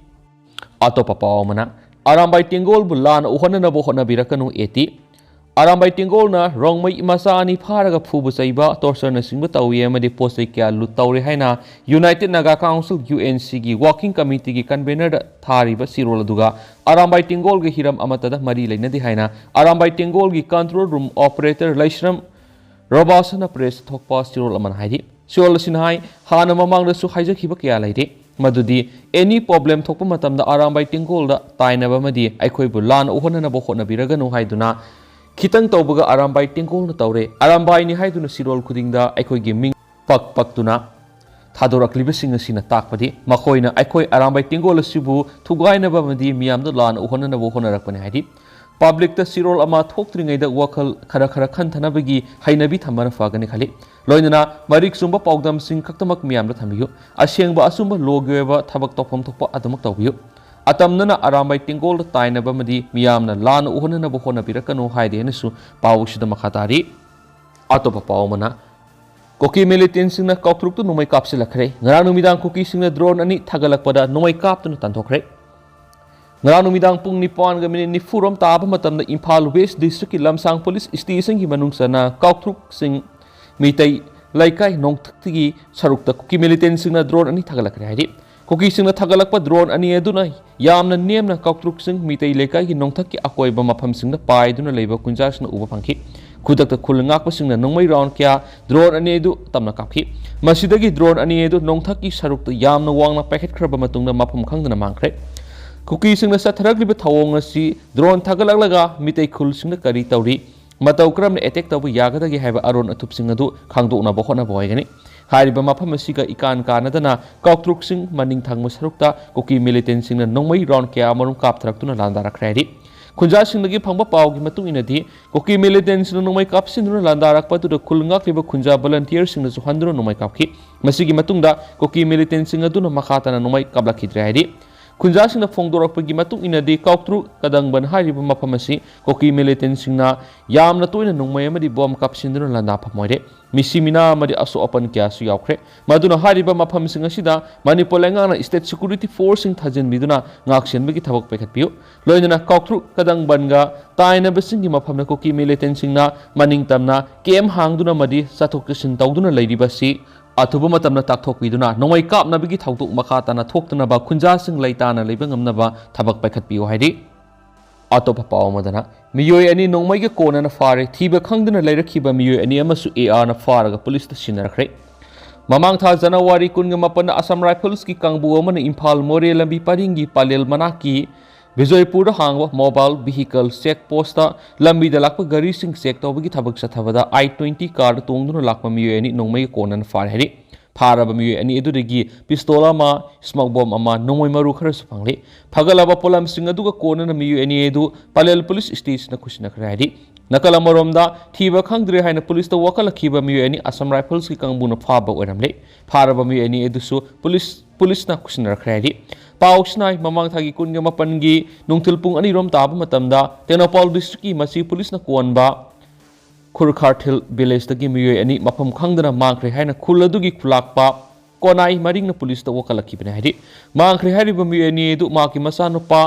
ꯑꯇꯣꯞꯄ ꯄꯥꯎ ꯑꯃꯅ, ꯑꯔꯥꯝꯕꯥꯏ ꯇꯦꯡꯒꯣꯜꯕꯨ ꯂꯥꯟꯅ ꯎꯍꯟꯅꯅꯕ ꯍꯣꯠꯅꯕꯤꯔꯛꯀꯅꯨ, ꯑꯦ ꯇꯤ꯫ ꯑꯔꯥꯝꯕꯥꯏ ꯇꯦꯡꯒꯣꯜꯅ ꯔꯣꯡꯃꯩ ꯃꯆꯥ ꯑꯅꯤ ꯐꯥꯔꯒ ꯐꯨꯕ ꯆꯩꯕ, ꯇꯣꯔꯆꯔꯅꯆꯤꯡꯕ ꯇꯧꯏ ꯑꯃꯗꯤ ꯄꯣꯠ ꯆꯩ ꯀꯌꯥ ꯂꯨꯠ ꯇꯧꯔꯦ ꯍꯥꯏꯅ United Naga Council, U N ꯁꯤꯒꯤ Working Committeeꯒꯤ convenerꯗ ꯊꯥꯔꯤꯕ ꯆꯦꯔꯣꯜ ꯑꯗꯨꯒ ꯑꯔꯥꯝꯕꯥꯏ ꯇꯦꯡꯒꯣꯜꯒ ꯍꯤꯔꯝ ꯑꯃꯠꯇꯗ ꯃꯔꯤ ꯂꯩꯅꯗꯦ ꯍꯥꯏꯅ Arambai ꯇꯦꯡꯒꯣꯜꯒꯤ control room operator ꯂꯩꯁ꯭ꯔꯝ ꯔꯣꯕꯥꯁꯅ press ꯊꯣꯛꯄ ꯆꯦꯔꯣꯜ ꯑꯃꯅ ꯍꯥꯏꯔꯤ꯫ ꯆꯦꯔꯣꯜ ꯑꯁꯤꯅ ꯍꯥꯏ, ꯍꯥꯟꯅ ꯃꯃꯥꯡꯗꯁꯨ ꯍꯥꯏꯖꯈꯤꯕ ꯀꯌꯥ ꯂꯩꯔꯤ, ꯃꯗꯨꯗꯤ any problem ꯊꯣꯛꯄ ꯃꯇꯝꯗ ꯑꯔꯥꯝꯕꯥꯏ ꯇꯦꯡꯒꯣꯜꯗ ꯇꯥꯏꯅꯕ ꯑꯃꯗꯤ ꯑꯩꯈꯣꯏꯕꯨ ꯂꯥꯟꯅ ꯎꯍꯟꯅꯅꯕ ꯍꯣꯠꯅꯕꯤꯔꯒꯅꯨ ꯍꯥꯏꯗꯨꯅ ꯈꯤꯇꯪ ꯇꯧꯕꯒ ꯑꯔꯥꯝꯕꯥꯏ ꯇꯦꯡꯒꯣꯜꯅ ꯇꯧꯔꯦ, ꯑꯔꯥꯝꯕꯥꯏꯅꯤ ꯍꯥꯏꯗꯨꯅ ꯆꯦꯔꯣꯜ ꯈꯨꯗꯤꯡꯗ ꯑꯩꯈꯣꯏꯒꯤ ꯃꯤꯡ ꯄꯛ ꯄꯛꯇꯨꯅ ꯊꯥꯗꯣꯔꯛꯂꯤꯕꯁꯤꯡ ꯑꯁꯤꯅ ꯇꯥꯛꯄꯗꯤ ꯃꯈꯣꯏꯅ ꯑꯩꯈꯣꯏ ꯑꯔꯥꯝꯕꯥꯏ ꯇꯦꯡꯒꯣꯜ ꯑꯁꯤꯕꯨ ꯊꯨꯒꯥꯏꯅꯕ ꯑꯃꯗꯤ ꯃꯤꯌꯥꯝꯗ ꯂꯥꯟꯅ ꯎꯍꯟꯅꯅꯕ ꯍꯣꯠꯅꯔꯛꯄꯅꯤ ꯍꯥꯏꯔꯤ꯫ ꯄꯕ꯭ꯂꯤꯛꯇ ꯆꯤꯔꯣꯜ ꯑꯃ ꯊꯣꯛꯇ꯭ꯔꯤꯉꯩꯗ ꯋꯥꯈꯜ ꯈꯔ ꯈꯔ ꯈꯟꯊꯅꯕꯒꯤ ꯍꯩꯅꯕꯤ ꯊꯝꯕꯅ ꯐꯒꯅꯤ ꯈꯜꯂꯤ꯫ ꯂꯣꯏꯅꯅ ꯃꯔꯤꯛ ꯆꯨꯝꯕ ꯄꯥꯎꯗꯝꯁꯤꯡ ꯈꯛꯇꯃꯛ ꯃꯤꯌꯥꯝꯗ ꯊꯝꯕꯤꯌꯨ꯫ ꯑꯁꯦꯡꯕ ꯑꯆꯨꯝꯕ ꯂꯣꯒꯤ ꯑꯣꯏꯕ ꯊꯕꯛ ꯇꯧꯐꯝ ꯊꯣꯛꯄ ꯑꯗꯨꯃꯛ ꯇꯧꯕꯤꯌꯨ꯫ ꯑꯇꯝꯅꯅ ꯑꯔꯥꯝꯕꯥꯏ ꯇꯦꯡꯒꯣꯜꯗ ꯇꯥꯏꯅꯕ ꯑꯃꯗꯤ ꯃꯤꯌꯥꯝꯅ ꯂꯥꯟꯅ ꯎꯍꯟꯅꯅꯕ ꯍꯣꯠꯅꯕꯤꯔꯛꯀꯅꯨ ꯍꯥꯏꯗꯦ ꯍꯥꯏꯅꯁꯨ ꯄꯥꯎ ꯑꯁꯤꯗ ꯃꯈꯥ ꯇꯥꯔꯤ꯫ ꯑꯇꯣꯞꯄ ꯄꯥꯎ ꯑꯃꯅ, ꯀꯨꯀꯤ ꯃꯤꯂꯤꯇꯦꯟꯁꯤꯡꯅ ꯀꯥꯎꯇ꯭ꯔꯨꯛꯇ ꯅꯣꯡꯃꯩ ꯀꯥꯞꯁꯤꯜꯂꯛꯈ꯭ꯔꯦ꯫ ꯉꯔꯥꯡ ꯅꯨꯃꯤꯗꯥꯡ ꯀꯨꯀꯤꯁꯤꯡꯅ ꯗ꯭ꯔꯣꯟ ꯑꯅꯤ ꯊꯥꯒꯠꯂꯛꯄꯗ ꯅꯣꯡꯃꯩ ꯀꯥꯞꯇꯨꯅ ꯇꯥꯟꯊꯣꯛꯈ꯭ꯔꯦ꯫ ꯉꯔꯥꯡ ꯅꯨꯃꯤꯗꯥꯡ ꯄꯨꯡ ꯅꯤꯄꯥꯟꯒ ꯃꯤꯅꯤꯠ ꯅꯤꯐꯨꯔꯣꯝ ꯇꯥꯕ ꯃꯇꯝꯗ ꯏꯝꯐꯥꯜ ꯋꯦꯁ ꯗꯤꯁꯇ꯭ꯔꯤꯛꯀꯤ ꯂꯝꯁꯥꯡ ꯄꯨꯂꯤꯁ ꯁ꯭ꯇꯦꯁꯟꯒꯤ ꯃꯅꯨꯡ ꯆꯟꯅ ꯀꯥꯎꯇ꯭ꯔꯨꯛꯁꯤꯡ ꯃꯤꯇꯩ ꯂꯩꯀꯥꯏ ꯅꯣꯡꯊꯛꯇꯒꯤ ꯁꯔꯨꯛꯇ ꯀꯨꯀꯤ ꯃꯤꯂꯤꯇꯦꯟꯁꯤꯡꯅ ꯗ꯭ꯔꯣꯟ ꯑꯅꯤ ꯊꯥꯒꯠꯂꯛꯈ꯭ꯔꯦ ꯍꯥꯏꯔꯤ꯫ ꯀꯨꯀꯤꯁꯤꯡꯅ ꯊꯥꯒꯠꯂꯛꯄ ꯗ꯭ꯔꯣꯟ ꯑꯅꯤ ꯑꯗꯨꯅ ꯌꯥꯝꯅ ꯅꯦꯝꯅ ꯀꯥꯎꯇ꯭ꯔꯨꯛꯁꯤꯡ ꯃꯤꯇꯩ ꯂꯩꯀꯥꯏꯒꯤ ꯅꯣꯡꯊꯛꯀꯤ ꯑꯀꯣꯏꯕ ꯃꯐꯝꯁꯤꯡꯗ ꯄꯥꯏꯗꯨꯅ ꯂꯩꯕ ꯈꯨꯟꯖꯥꯁꯤꯡꯅ ꯎꯕ ꯐꯪꯈꯤ꯫ ꯈꯨꯗꯛꯇ ꯈꯨꯜ ꯉꯥꯛꯄꯁꯤꯡꯅ ꯅꯣꯡꯃꯩ ꯔꯥꯎꯟ ꯀꯌꯥ ꯗ꯭ꯔꯣꯟ ꯑꯅꯤ ꯑꯗꯨ ꯇꯝꯅ ꯀꯥꯞꯈꯤ꯫ ꯃꯁꯤꯗꯒꯤ ꯗ꯭ꯔꯣꯟ ꯑꯅꯤ ꯑꯗꯨ ꯅꯣꯡꯊꯛꯀꯤ ꯁꯔꯨꯛꯇ ꯌꯥꯝꯅ ꯋꯥꯡꯅ ꯄꯥꯏꯈꯠꯈ꯭ꯔꯕ ꯃꯇꯨꯡꯗ ꯃꯐꯝ ꯈꯪꯗꯅ ꯃꯥꯡꯈ꯭ꯔꯦ꯫ ꯀꯨꯀꯤꯁꯤꯡꯅ ꯆꯠꯊꯔꯛꯂꯤꯕ ꯊꯧꯑꯣꯡ ꯑꯁꯤ ꯗ꯭ꯔꯣꯟ ꯊꯥꯒꯠꯂꯛꯂꯒ ꯃꯤꯇꯩ ꯈꯨꯜꯁꯤꯡꯗ ꯀꯔꯤ ꯇꯧꯔꯤ, ꯃꯇꯧ ꯀꯔꯝꯅ ꯑꯦꯇꯦꯛ ꯇꯧꯕ ꯌꯥꯒꯗꯒꯦ ꯍꯥꯏꯕ ꯑꯔꯣꯟ ꯑꯊꯨꯞꯁꯤꯡ ꯑꯗꯨ ꯈꯪꯗꯣꯛꯅꯕ ꯍꯣꯠꯅꯕ ꯑꯣꯏꯒꯅꯤ꯫ ꯍꯥꯏꯔꯤꯕ ꯃꯐꯝ ꯑꯁꯤꯒ ꯏꯀꯥꯟ ꯀꯥꯟꯅꯗꯅ ꯀꯥꯎꯇ꯭ꯔꯨꯛꯁꯤꯡ ꯃꯅꯤꯡ ꯊꯪꯕ ꯁꯔꯨꯛꯇ ꯀꯨꯀꯤ ꯃꯤꯂꯤꯇꯦꯟꯁꯤꯡꯅ ꯅꯣꯡꯃꯩ ꯔꯥꯎꯟ ꯀꯌꯥ ꯑꯃꯔꯣꯝ ꯀꯥꯞꯊꯔꯛꯇꯨꯅ ꯂꯥꯟꯗꯥꯔꯛꯈ꯭ꯔꯦ ꯍꯥꯏꯔꯤ꯫ ꯈꯨꯟꯖꯥꯁꯤꯡꯗꯒꯤ ꯐꯪꯕ ꯄꯥꯎꯒꯤ ꯃꯇꯨꯡ ꯏꯟꯅꯗꯤ, ꯀꯨꯀꯤ ꯃꯤꯂꯤꯇꯦꯟꯁꯤꯡꯅ ꯅꯣꯡꯃꯩ ꯀꯥꯞꯁꯤꯟꯗꯨꯅ ꯂꯥꯟꯗꯥꯔꯛꯄ ꯑꯗꯨꯗ ꯈꯨꯜ ꯉꯥꯛꯂꯤꯕ ꯈꯨꯟꯖꯥ ꯚꯣꯂꯟꯇꯤꯌꯔꯁꯤꯡꯅꯁꯨ ꯍꯟꯗꯨꯅ ꯅꯣꯡꯃꯩ ꯀꯥꯞꯈꯤ꯫ ꯃꯁꯤꯒꯤ ꯃꯇꯨꯡꯗ ꯀꯨꯀꯤ ꯃꯤꯂꯤꯇꯦꯟꯁꯤꯡ ꯑꯗꯨꯅ ꯃꯈꯥ ꯇꯥꯅ ꯅꯣꯡꯃꯩ ꯀꯥꯞꯂꯛꯈꯤꯗ꯭ꯔꯦ ꯍꯥꯏꯔꯤ꯫ ꯈꯨꯟꯖꯥꯁꯤꯡꯅ ꯐꯣꯡꯗꯣꯔꯛꯄꯒꯤ ꯃꯇꯨꯡ ꯏꯟꯅꯗꯤ, ꯀꯥꯎꯇ꯭ꯔꯨꯛ ꯀꯗꯪꯕꯟ ꯍꯥꯏꯔꯤꯕ ꯃꯐꯝ ꯑꯁꯤ ꯀꯨꯀꯤ ꯃꯤꯂꯤꯇꯦꯟꯁꯤꯡꯅ ꯌꯥꯝꯅ ꯇꯣꯏꯅ ꯅꯣꯡꯃꯩ ꯑꯃꯗꯤ ꯕꯣꯝ ꯀꯥꯞꯁꯤꯟꯗꯨꯅ ꯂꯥꯟꯗꯥꯐꯝ ꯑꯣꯏꯔꯦ꯫ ꯃꯤꯁꯤ ꯃꯤꯅꯥ ꯑꯃꯗꯤ ꯑꯁꯣꯛ ꯑꯄꯟ ꯀꯌꯥꯁꯨ ꯌꯥꯎꯈ꯭ꯔꯦ꯫ ꯃꯗꯨꯅ ꯍꯥꯏꯔꯤꯕ ꯃꯐꯝꯁꯤꯡ ꯑꯁꯤꯗ ꯃꯅꯤꯄꯨꯔ ꯂꯩꯉꯥꯛꯅ ꯁ꯭ꯇꯦꯠ ꯁꯦꯀ꯭ꯌꯨꯔꯤꯇꯤ ꯐꯣꯔꯁꯁꯤꯡ ꯊꯥꯖꯤꯟꯕꯤꯗꯨꯅ ꯉꯥꯛꯁꯦꯟꯕꯒꯤ ꯊꯕꯛ ꯄꯥꯏꯈꯠꯄꯤꯌꯨ꯫ ꯂꯣꯏꯅꯅ ꯀꯥꯎꯇ꯭ꯔꯨꯛ ꯀꯗꯪꯕꯟꯒ ꯇꯥꯏꯅꯕꯁꯤꯡꯒꯤ ꯃꯐꯝꯗ ꯀꯨꯀꯤ ꯃꯤꯂꯤꯇꯦꯟꯁꯤꯡꯅ ꯃꯅꯤꯡ ꯇꯝꯅ ꯀꯦꯝ ꯍꯥꯡꯗꯨꯅ ꯑꯃꯗꯤ ꯆꯠꯊꯣꯛ ꯆꯠꯁꯤꯟ ꯇꯧꯗꯨꯅ ꯂꯩꯔꯤꯕꯁꯤ ꯑꯊꯨꯕ ꯃꯇꯝꯗ ꯇꯥꯛꯊꯣꯛꯄꯤꯗꯨꯅ ꯅꯣꯡꯃꯩ ꯀꯥꯞꯅꯕꯒꯤ ꯊꯧꯗꯣꯛ ꯃꯈꯥ ꯇꯥꯅ ꯊꯣꯛꯇꯅꯕ ꯈꯨꯟꯖꯥꯁꯤꯡ ꯂꯩꯇꯥꯅ ꯂꯩꯕ ꯉꯝꯅꯕ ꯊꯕꯛ ꯄꯥꯏꯈꯠꯄꯤꯌꯨ ꯍꯥꯏꯔꯤ꯫ ꯑꯇꯣꯞꯄ ꯄꯥꯎ ꯑꯃꯗꯅ, ꯃꯤꯑꯣꯏ ꯑꯅꯤ ꯅꯣꯡꯃꯩꯒ ꯀꯣꯟꯅꯅ ꯐꯥꯔꯦ꯫ ꯊꯤꯕ ꯈꯪꯗꯅ ꯂꯩꯔꯛꯈꯤꯕ ꯃꯤꯑꯣꯏ ꯑꯅꯤ ꯑꯃꯁꯨ ꯑꯦ ꯑꯥꯔꯅ ꯐꯥꯔꯒ ꯄꯨꯂꯤꯁꯇ ꯁꯤꯟꯅꯔꯛꯈ꯭ꯔꯦ꯫ ꯃꯃꯥꯡ ꯊꯥ ꯖꯅꯋꯥꯔꯤ ꯀꯨꯟꯒ ꯃꯥꯄꯟꯗ ꯑꯁꯥꯝ ꯔꯥꯏꯐꯜꯁꯀꯤ ꯀꯥꯡꯕꯨ ꯑꯃꯅ ꯏꯝꯐꯥꯜ ꯃꯣꯔꯦ ꯂꯝꯕꯤ ꯄꯔꯤꯡꯒꯤ ꯄꯂꯦꯜ ꯃꯅꯥꯛꯀꯤ ꯕꯤꯖꯣꯏꯄꯨꯔꯗ ꯍꯥꯡꯕ ꯃꯣꯕꯥꯏꯜ ꯚꯤꯍꯤꯀꯜ ꯆꯦꯛ ꯄꯣꯁꯇ ꯂꯝꯕꯤꯗ ꯂꯥꯛꯄ ꯒꯥꯔꯤꯁꯤꯡ ꯆꯦꯛ ꯇꯧꯕꯒꯤ ꯊꯕꯛ ꯆꯠꯊꯕꯗ ꯑꯥꯏ ꯇ꯭ꯋꯦꯟꯇꯤ ꯀꯥꯔꯗ ꯇꯣꯡꯗꯨꯅ ꯂꯥꯛꯄ ꯃꯤꯑꯣꯏ ꯑꯅꯤ ꯅꯣꯡꯃꯩꯒ ꯀꯣꯟꯅꯅ ꯐꯥꯔꯦ ꯍꯥꯏꯔꯤ꯫ ꯐꯥꯔꯕ ꯃꯤꯑꯣꯏ ꯑꯅꯤ ꯑꯗꯨꯗꯒꯤ ꯄꯤꯁꯇꯣꯜ ꯑꯃ, ꯁ꯭ꯃꯣꯛ ꯕꯣꯝ ꯑꯃ, ꯅꯣꯡꯃꯩ ꯃꯔꯨ ꯈꯔꯁꯨ ꯐꯪꯂꯤ꯫ ꯐꯒꯠꯂꯕ ꯄꯣꯠꯂꯝꯁꯤꯡ ꯑꯗꯨꯒ ꯀꯣꯟꯅꯅ ꯃꯤꯑꯣꯏ ꯑꯅꯤ ꯑꯗꯨ ꯄꯂꯦꯜ ꯄꯨꯂꯤꯁ ꯁ꯭ꯇꯦꯁꯟꯗ ꯈꯨꯠꯁꯤꯟꯅꯈ꯭ꯔꯦ ꯍꯥꯏꯔꯤ꯫ ꯅꯥꯀꯜ ꯑꯃꯔꯣꯝꯗ, ꯊꯤꯕ ꯈꯪꯗ꯭ꯔꯦ ꯍꯥꯏꯅ ꯄꯨꯂꯤꯁꯇ ꯋꯥꯀꯠꯂꯛꯈꯤꯕ ꯃꯤꯑꯣꯏ ꯑꯅꯤ ꯑꯁꯥꯝ ꯔꯥꯏꯐꯜꯁꯀꯤ ꯀꯥꯡꯕꯨꯅ ꯐꯥꯕ ꯑꯣꯏꯔꯝꯂꯦ꯫ ꯐꯥꯔꯕ ꯃꯤꯑꯣꯏ ꯑꯅꯤ ꯑꯗꯨꯁꯨ ꯄꯨꯂꯤꯁ, ꯄꯨꯂꯤꯁꯅ ꯈꯨꯠꯁꯤꯟꯅꯔꯛꯈ꯭ꯔꯦ ꯍꯥꯏꯔꯤ꯫ ꯄꯥꯎꯁꯤꯅ ꯍꯥꯏ, ꯃꯃꯥꯡ ꯊꯥꯒꯤ ꯀꯨꯟꯒ ꯃꯥꯄꯟꯒꯤ ꯅꯨꯡꯊꯤꯜ ꯄꯨꯡ ꯑꯅꯤꯔꯣꯝ ꯇꯥꯕ ꯃꯇꯝꯗ ꯇꯦꯡꯅꯧꯄꯥꯜ ꯗꯤꯁꯇ꯭ꯔꯤꯛꯀꯤ ꯃꯁꯤ ꯄꯨꯂꯤꯁꯅ ꯀꯣꯟꯕ ꯈꯨꯔꯈꯥꯔꯊꯤꯜ ꯚꯤꯂꯦꯖꯇꯒꯤ ꯃꯤꯑꯣꯏ ꯑꯅꯤ ꯃꯐꯝ ꯈꯪꯗꯅ ꯃꯥꯡꯈ꯭ꯔꯦ ꯍꯥꯏꯅ ꯈꯨꯜ ꯑꯗꯨꯒꯤ ꯈꯨꯂꯥꯛꯄ ꯀꯣꯅꯥꯏ ꯃꯔꯤꯡꯅ ꯄꯨꯂꯤꯁꯇ ꯋꯥꯀꯠꯂꯛꯈꯤꯕꯅꯤ ꯍꯥꯏꯔꯤ꯫ ꯃꯥꯡꯈ꯭ꯔꯦ ꯍꯥꯏꯔꯤꯕ ꯃꯤꯑꯣꯏ ꯑꯅꯤ ꯑꯗꯨ ꯃꯍꯥꯛꯀꯤ ꯃꯆꯥꯅꯨꯄꯥ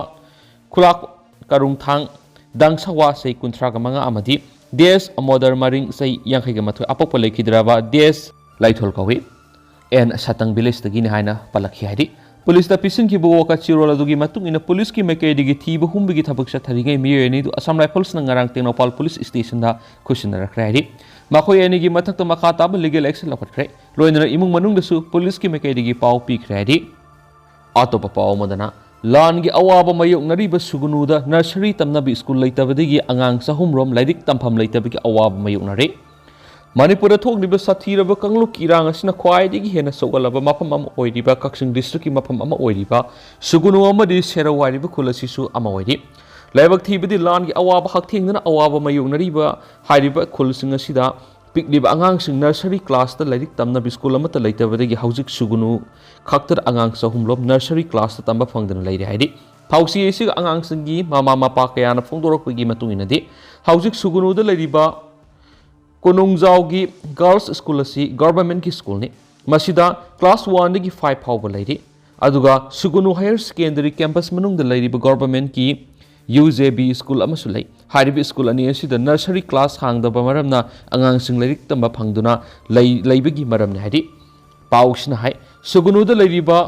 ꯈꯨꯂꯥꯛ ꯀꯔꯨꯡꯊꯥꯡ ꯗꯥꯡꯁꯋꯥ ꯆꯍꯤ ꯀꯨꯟꯊ꯭ꯔꯥꯒ ꯃꯉꯥ ꯑꯃꯗꯤ ꯗꯦꯁ ꯑꯃꯣꯗꯔ ꯃꯔꯤꯡ ꯆꯍꯤ ꯌꯥꯡꯈꯩꯒ ꯃꯥꯊꯣꯏ ꯑꯄꯣꯛꯄ ꯂꯩꯈꯤꯗ꯭ꯔꯕ ꯗꯦꯁ ꯂꯥꯏꯊꯣꯜ ꯀꯧꯏ꯫ ꯑꯦꯟ ꯁꯇꯪ ꯚꯤꯂꯦꯖꯇꯒꯤꯅꯤ ꯍꯥꯏꯅ ꯄꯜꯂꯛꯈꯤ ꯍꯥꯏꯔꯤ꯫ ꯄꯨꯂꯤꯁꯇ ꯄꯤꯁꯤꯟꯈꯤꯕ ꯋꯥꯀꯠ ꯆꯤꯔꯣꯜ ꯑꯗꯨꯒꯤ ꯃꯇꯨꯡ ꯏꯟꯅ ꯄꯨꯂꯤꯁꯀꯤ ꯃꯥꯏꯀꯩꯗꯒꯤ ꯊꯤꯕ ꯍꯨꯝꯕꯒꯤ ꯊꯕꯛ ꯆꯠꯊꯔꯤꯉꯩ ꯃꯤꯑꯣꯏ ꯑꯅꯤꯗꯨ ꯑꯁꯥꯝ ꯔꯥꯏꯐꯜꯁꯅ ꯉꯔꯥꯡ ꯇꯦꯡꯅꯧꯄꯥꯜ ꯄꯨꯂꯤꯁ ꯁ꯭ꯇꯦꯁꯟꯗ ꯈꯨꯠꯁꯤꯟꯅꯔꯛꯈ꯭ꯔꯦ ꯍꯥꯏꯔꯤ꯫ ꯃꯈꯣꯏ ꯑꯅꯤꯒꯤ ꯃꯊꯛꯇ ꯃꯈꯥ ꯇꯥꯕ ꯂꯤꯒꯦꯜ ꯑꯦꯛꯁꯟ ꯂꯧꯈꯠꯈ꯭ꯔꯦ꯫ ꯂꯣꯏꯅꯅ ꯏꯃꯨꯡ ꯃꯅꯨꯡꯗꯁꯨ ꯄꯨꯂꯤꯁꯀꯤ ꯃꯥꯏꯀꯩꯗꯒꯤ ꯄꯥꯎ ꯄꯤꯈ꯭ꯔꯦ ꯍꯥꯏꯔꯤ꯫ ꯑꯇꯣꯞꯄ ꯄꯥꯎ ꯑꯃꯗꯅ, ꯂꯥꯟꯒꯤ ꯑꯋꯥꯕ ꯃꯥꯌꯣꯛꯅꯔꯤꯕ ꯁꯨꯒꯅꯨꯗ ꯅꯔꯁꯔꯤ ꯇꯝꯅꯕ ꯁ꯭ꯀꯨꯜ ꯂꯩꯇꯕꯗꯒꯤ ꯑꯉꯥꯡ ꯆꯍꯨꯝ ꯔꯣꯝ ꯂꯥꯏꯔꯤꯛ ꯇꯝꯐꯝ ꯂꯩꯇꯕꯒꯤ ꯑꯋꯥꯕ ꯃꯥꯌꯣꯛꯅꯔꯤ꯫ ꯃꯅꯤꯄꯨꯔꯗ ꯊꯣꯛꯂꯤꯕ ꯁꯥꯊꯤꯔꯕ ꯀꯥꯡꯂꯨꯞꯀꯤ ꯏꯔꯥꯡ ꯑꯁꯤꯅ ꯈ꯭ꯋꯥꯏꯗꯒꯤ ꯍꯦꯟꯅ ꯁꯣꯛꯍꯜꯂꯕ ꯃꯐꯝ ꯑꯃ ꯑꯣꯏꯔꯤꯕ ꯀꯛꯆꯤꯡ ꯗꯤꯁꯇ꯭ꯔꯤꯛꯀꯤ ꯃꯐꯝ ꯑꯃ ꯑꯣꯏꯔꯤꯕ ꯁꯨꯒꯅꯨ ꯑꯃꯗꯤ ꯁꯦꯔꯧ ꯍꯥꯏꯔꯤꯕ ꯈꯨꯜ ꯑꯁꯤꯁꯨ ꯑꯃ ꯑꯣꯏꯔꯤ꯫ ꯂꯥꯏꯕꯛ ꯊꯤꯕꯗꯤ, ꯂꯥꯟꯒꯤ ꯑꯋꯥꯕ ꯍꯛꯊꯦꯡꯅꯅ ꯑꯋꯥꯕ ꯃꯥꯌꯣꯛꯅꯔꯤꯕ ꯍꯥꯏꯔꯤꯕ ꯈꯨꯜꯁꯤꯡ ꯑꯁꯤꯗ ꯄꯤꯛꯂꯤꯕ ꯑꯉꯥꯡꯁꯤꯡ ꯅꯔꯁꯔꯤ ꯀ꯭ꯂꯥꯁꯇ ꯂꯥꯏꯔꯤꯛ ꯇꯝꯅꯕ ꯁ꯭ꯀꯨꯜ ꯑꯃꯠꯇ ꯂꯩꯇꯕꯗꯒꯤ ꯍꯧꯖꯤꯛ ꯁꯨꯒꯅꯨ ꯈꯛꯇꯗ ꯑꯉꯥꯡ ꯆꯍꯨꯝ ꯂꯣꯝ ꯅꯔꯁꯔꯤ ꯀ꯭ꯂꯥꯁꯇ ꯇꯝꯕ ꯐꯪꯗꯅ ꯂꯩꯔꯦ ꯍꯥꯏꯔꯤ꯫ ꯊꯧꯁꯤ ꯑꯁꯤꯒ ꯑꯉꯥꯡꯁꯤꯡꯒꯤ ꯃꯃꯥ ꯃꯄꯥ ꯀꯌꯥꯅ ꯐꯣꯡꯗꯣꯔꯛꯄꯒꯤ ꯃꯇꯨꯡ ꯏꯟꯅꯗꯤ, ꯍꯧꯖꯤꯛ ꯁꯨꯒꯅꯨꯗ ꯂꯩꯔꯤꯕ ꯀꯣꯅꯨꯡꯖꯥꯎꯒꯤ ꯒꯥꯔꯜꯁ ꯁ꯭ꯀꯨꯜ ꯑꯁꯤ ꯒꯚꯔꯟꯃꯦꯟꯠꯀꯤ ꯁ꯭ꯀꯨꯜꯅꯤ꯫ ꯃꯁꯤꯗ ꯀ꯭ꯂꯥꯁ ꯋꯥꯟꯗꯒꯤ ꯐꯥꯏꯚ ꯐꯥꯎꯕ ꯂꯩꯔꯤ꯫ ꯑꯗꯨꯒ ꯁꯨꯒꯅꯨ ꯍꯥꯌꯔ ꯁꯦꯀꯦꯟꯗꯔꯤ ꯀꯦꯝꯄꯁ ꯃꯅꯨꯡꯗ ꯂꯩꯔꯤꯕ ꯒꯚꯔꯟꯃꯦꯟꯠꯀꯤ ꯌꯨ ꯖꯦ ꯕꯤ ꯁ꯭ꯀꯨꯜ ꯑꯃꯁꯨ ꯂꯩ꯫ ꯍꯥꯏꯔꯤꯕ ꯁ꯭ꯀꯨꯜ ꯑꯅꯤ ꯑꯁꯤꯗ ꯅꯔꯁꯔꯤ ꯀ꯭ꯂꯥꯁ ꯍꯥꯡꯗꯕ ꯃꯔꯝꯅ ꯑꯉꯥꯡꯁꯤꯡ ꯂꯥꯏꯔꯤꯛ ꯇꯝꯕ ꯐꯪꯗꯨꯅ ꯂꯩ-, ꯂꯩꯕꯒꯤ ꯃꯔꯝꯅꯤ ꯍꯥꯏꯔꯤ꯫ ꯄꯥꯎꯁꯤꯅ ꯍꯥꯏ, ꯁꯨꯒꯅꯨꯗ ꯂꯩꯔꯤꯕ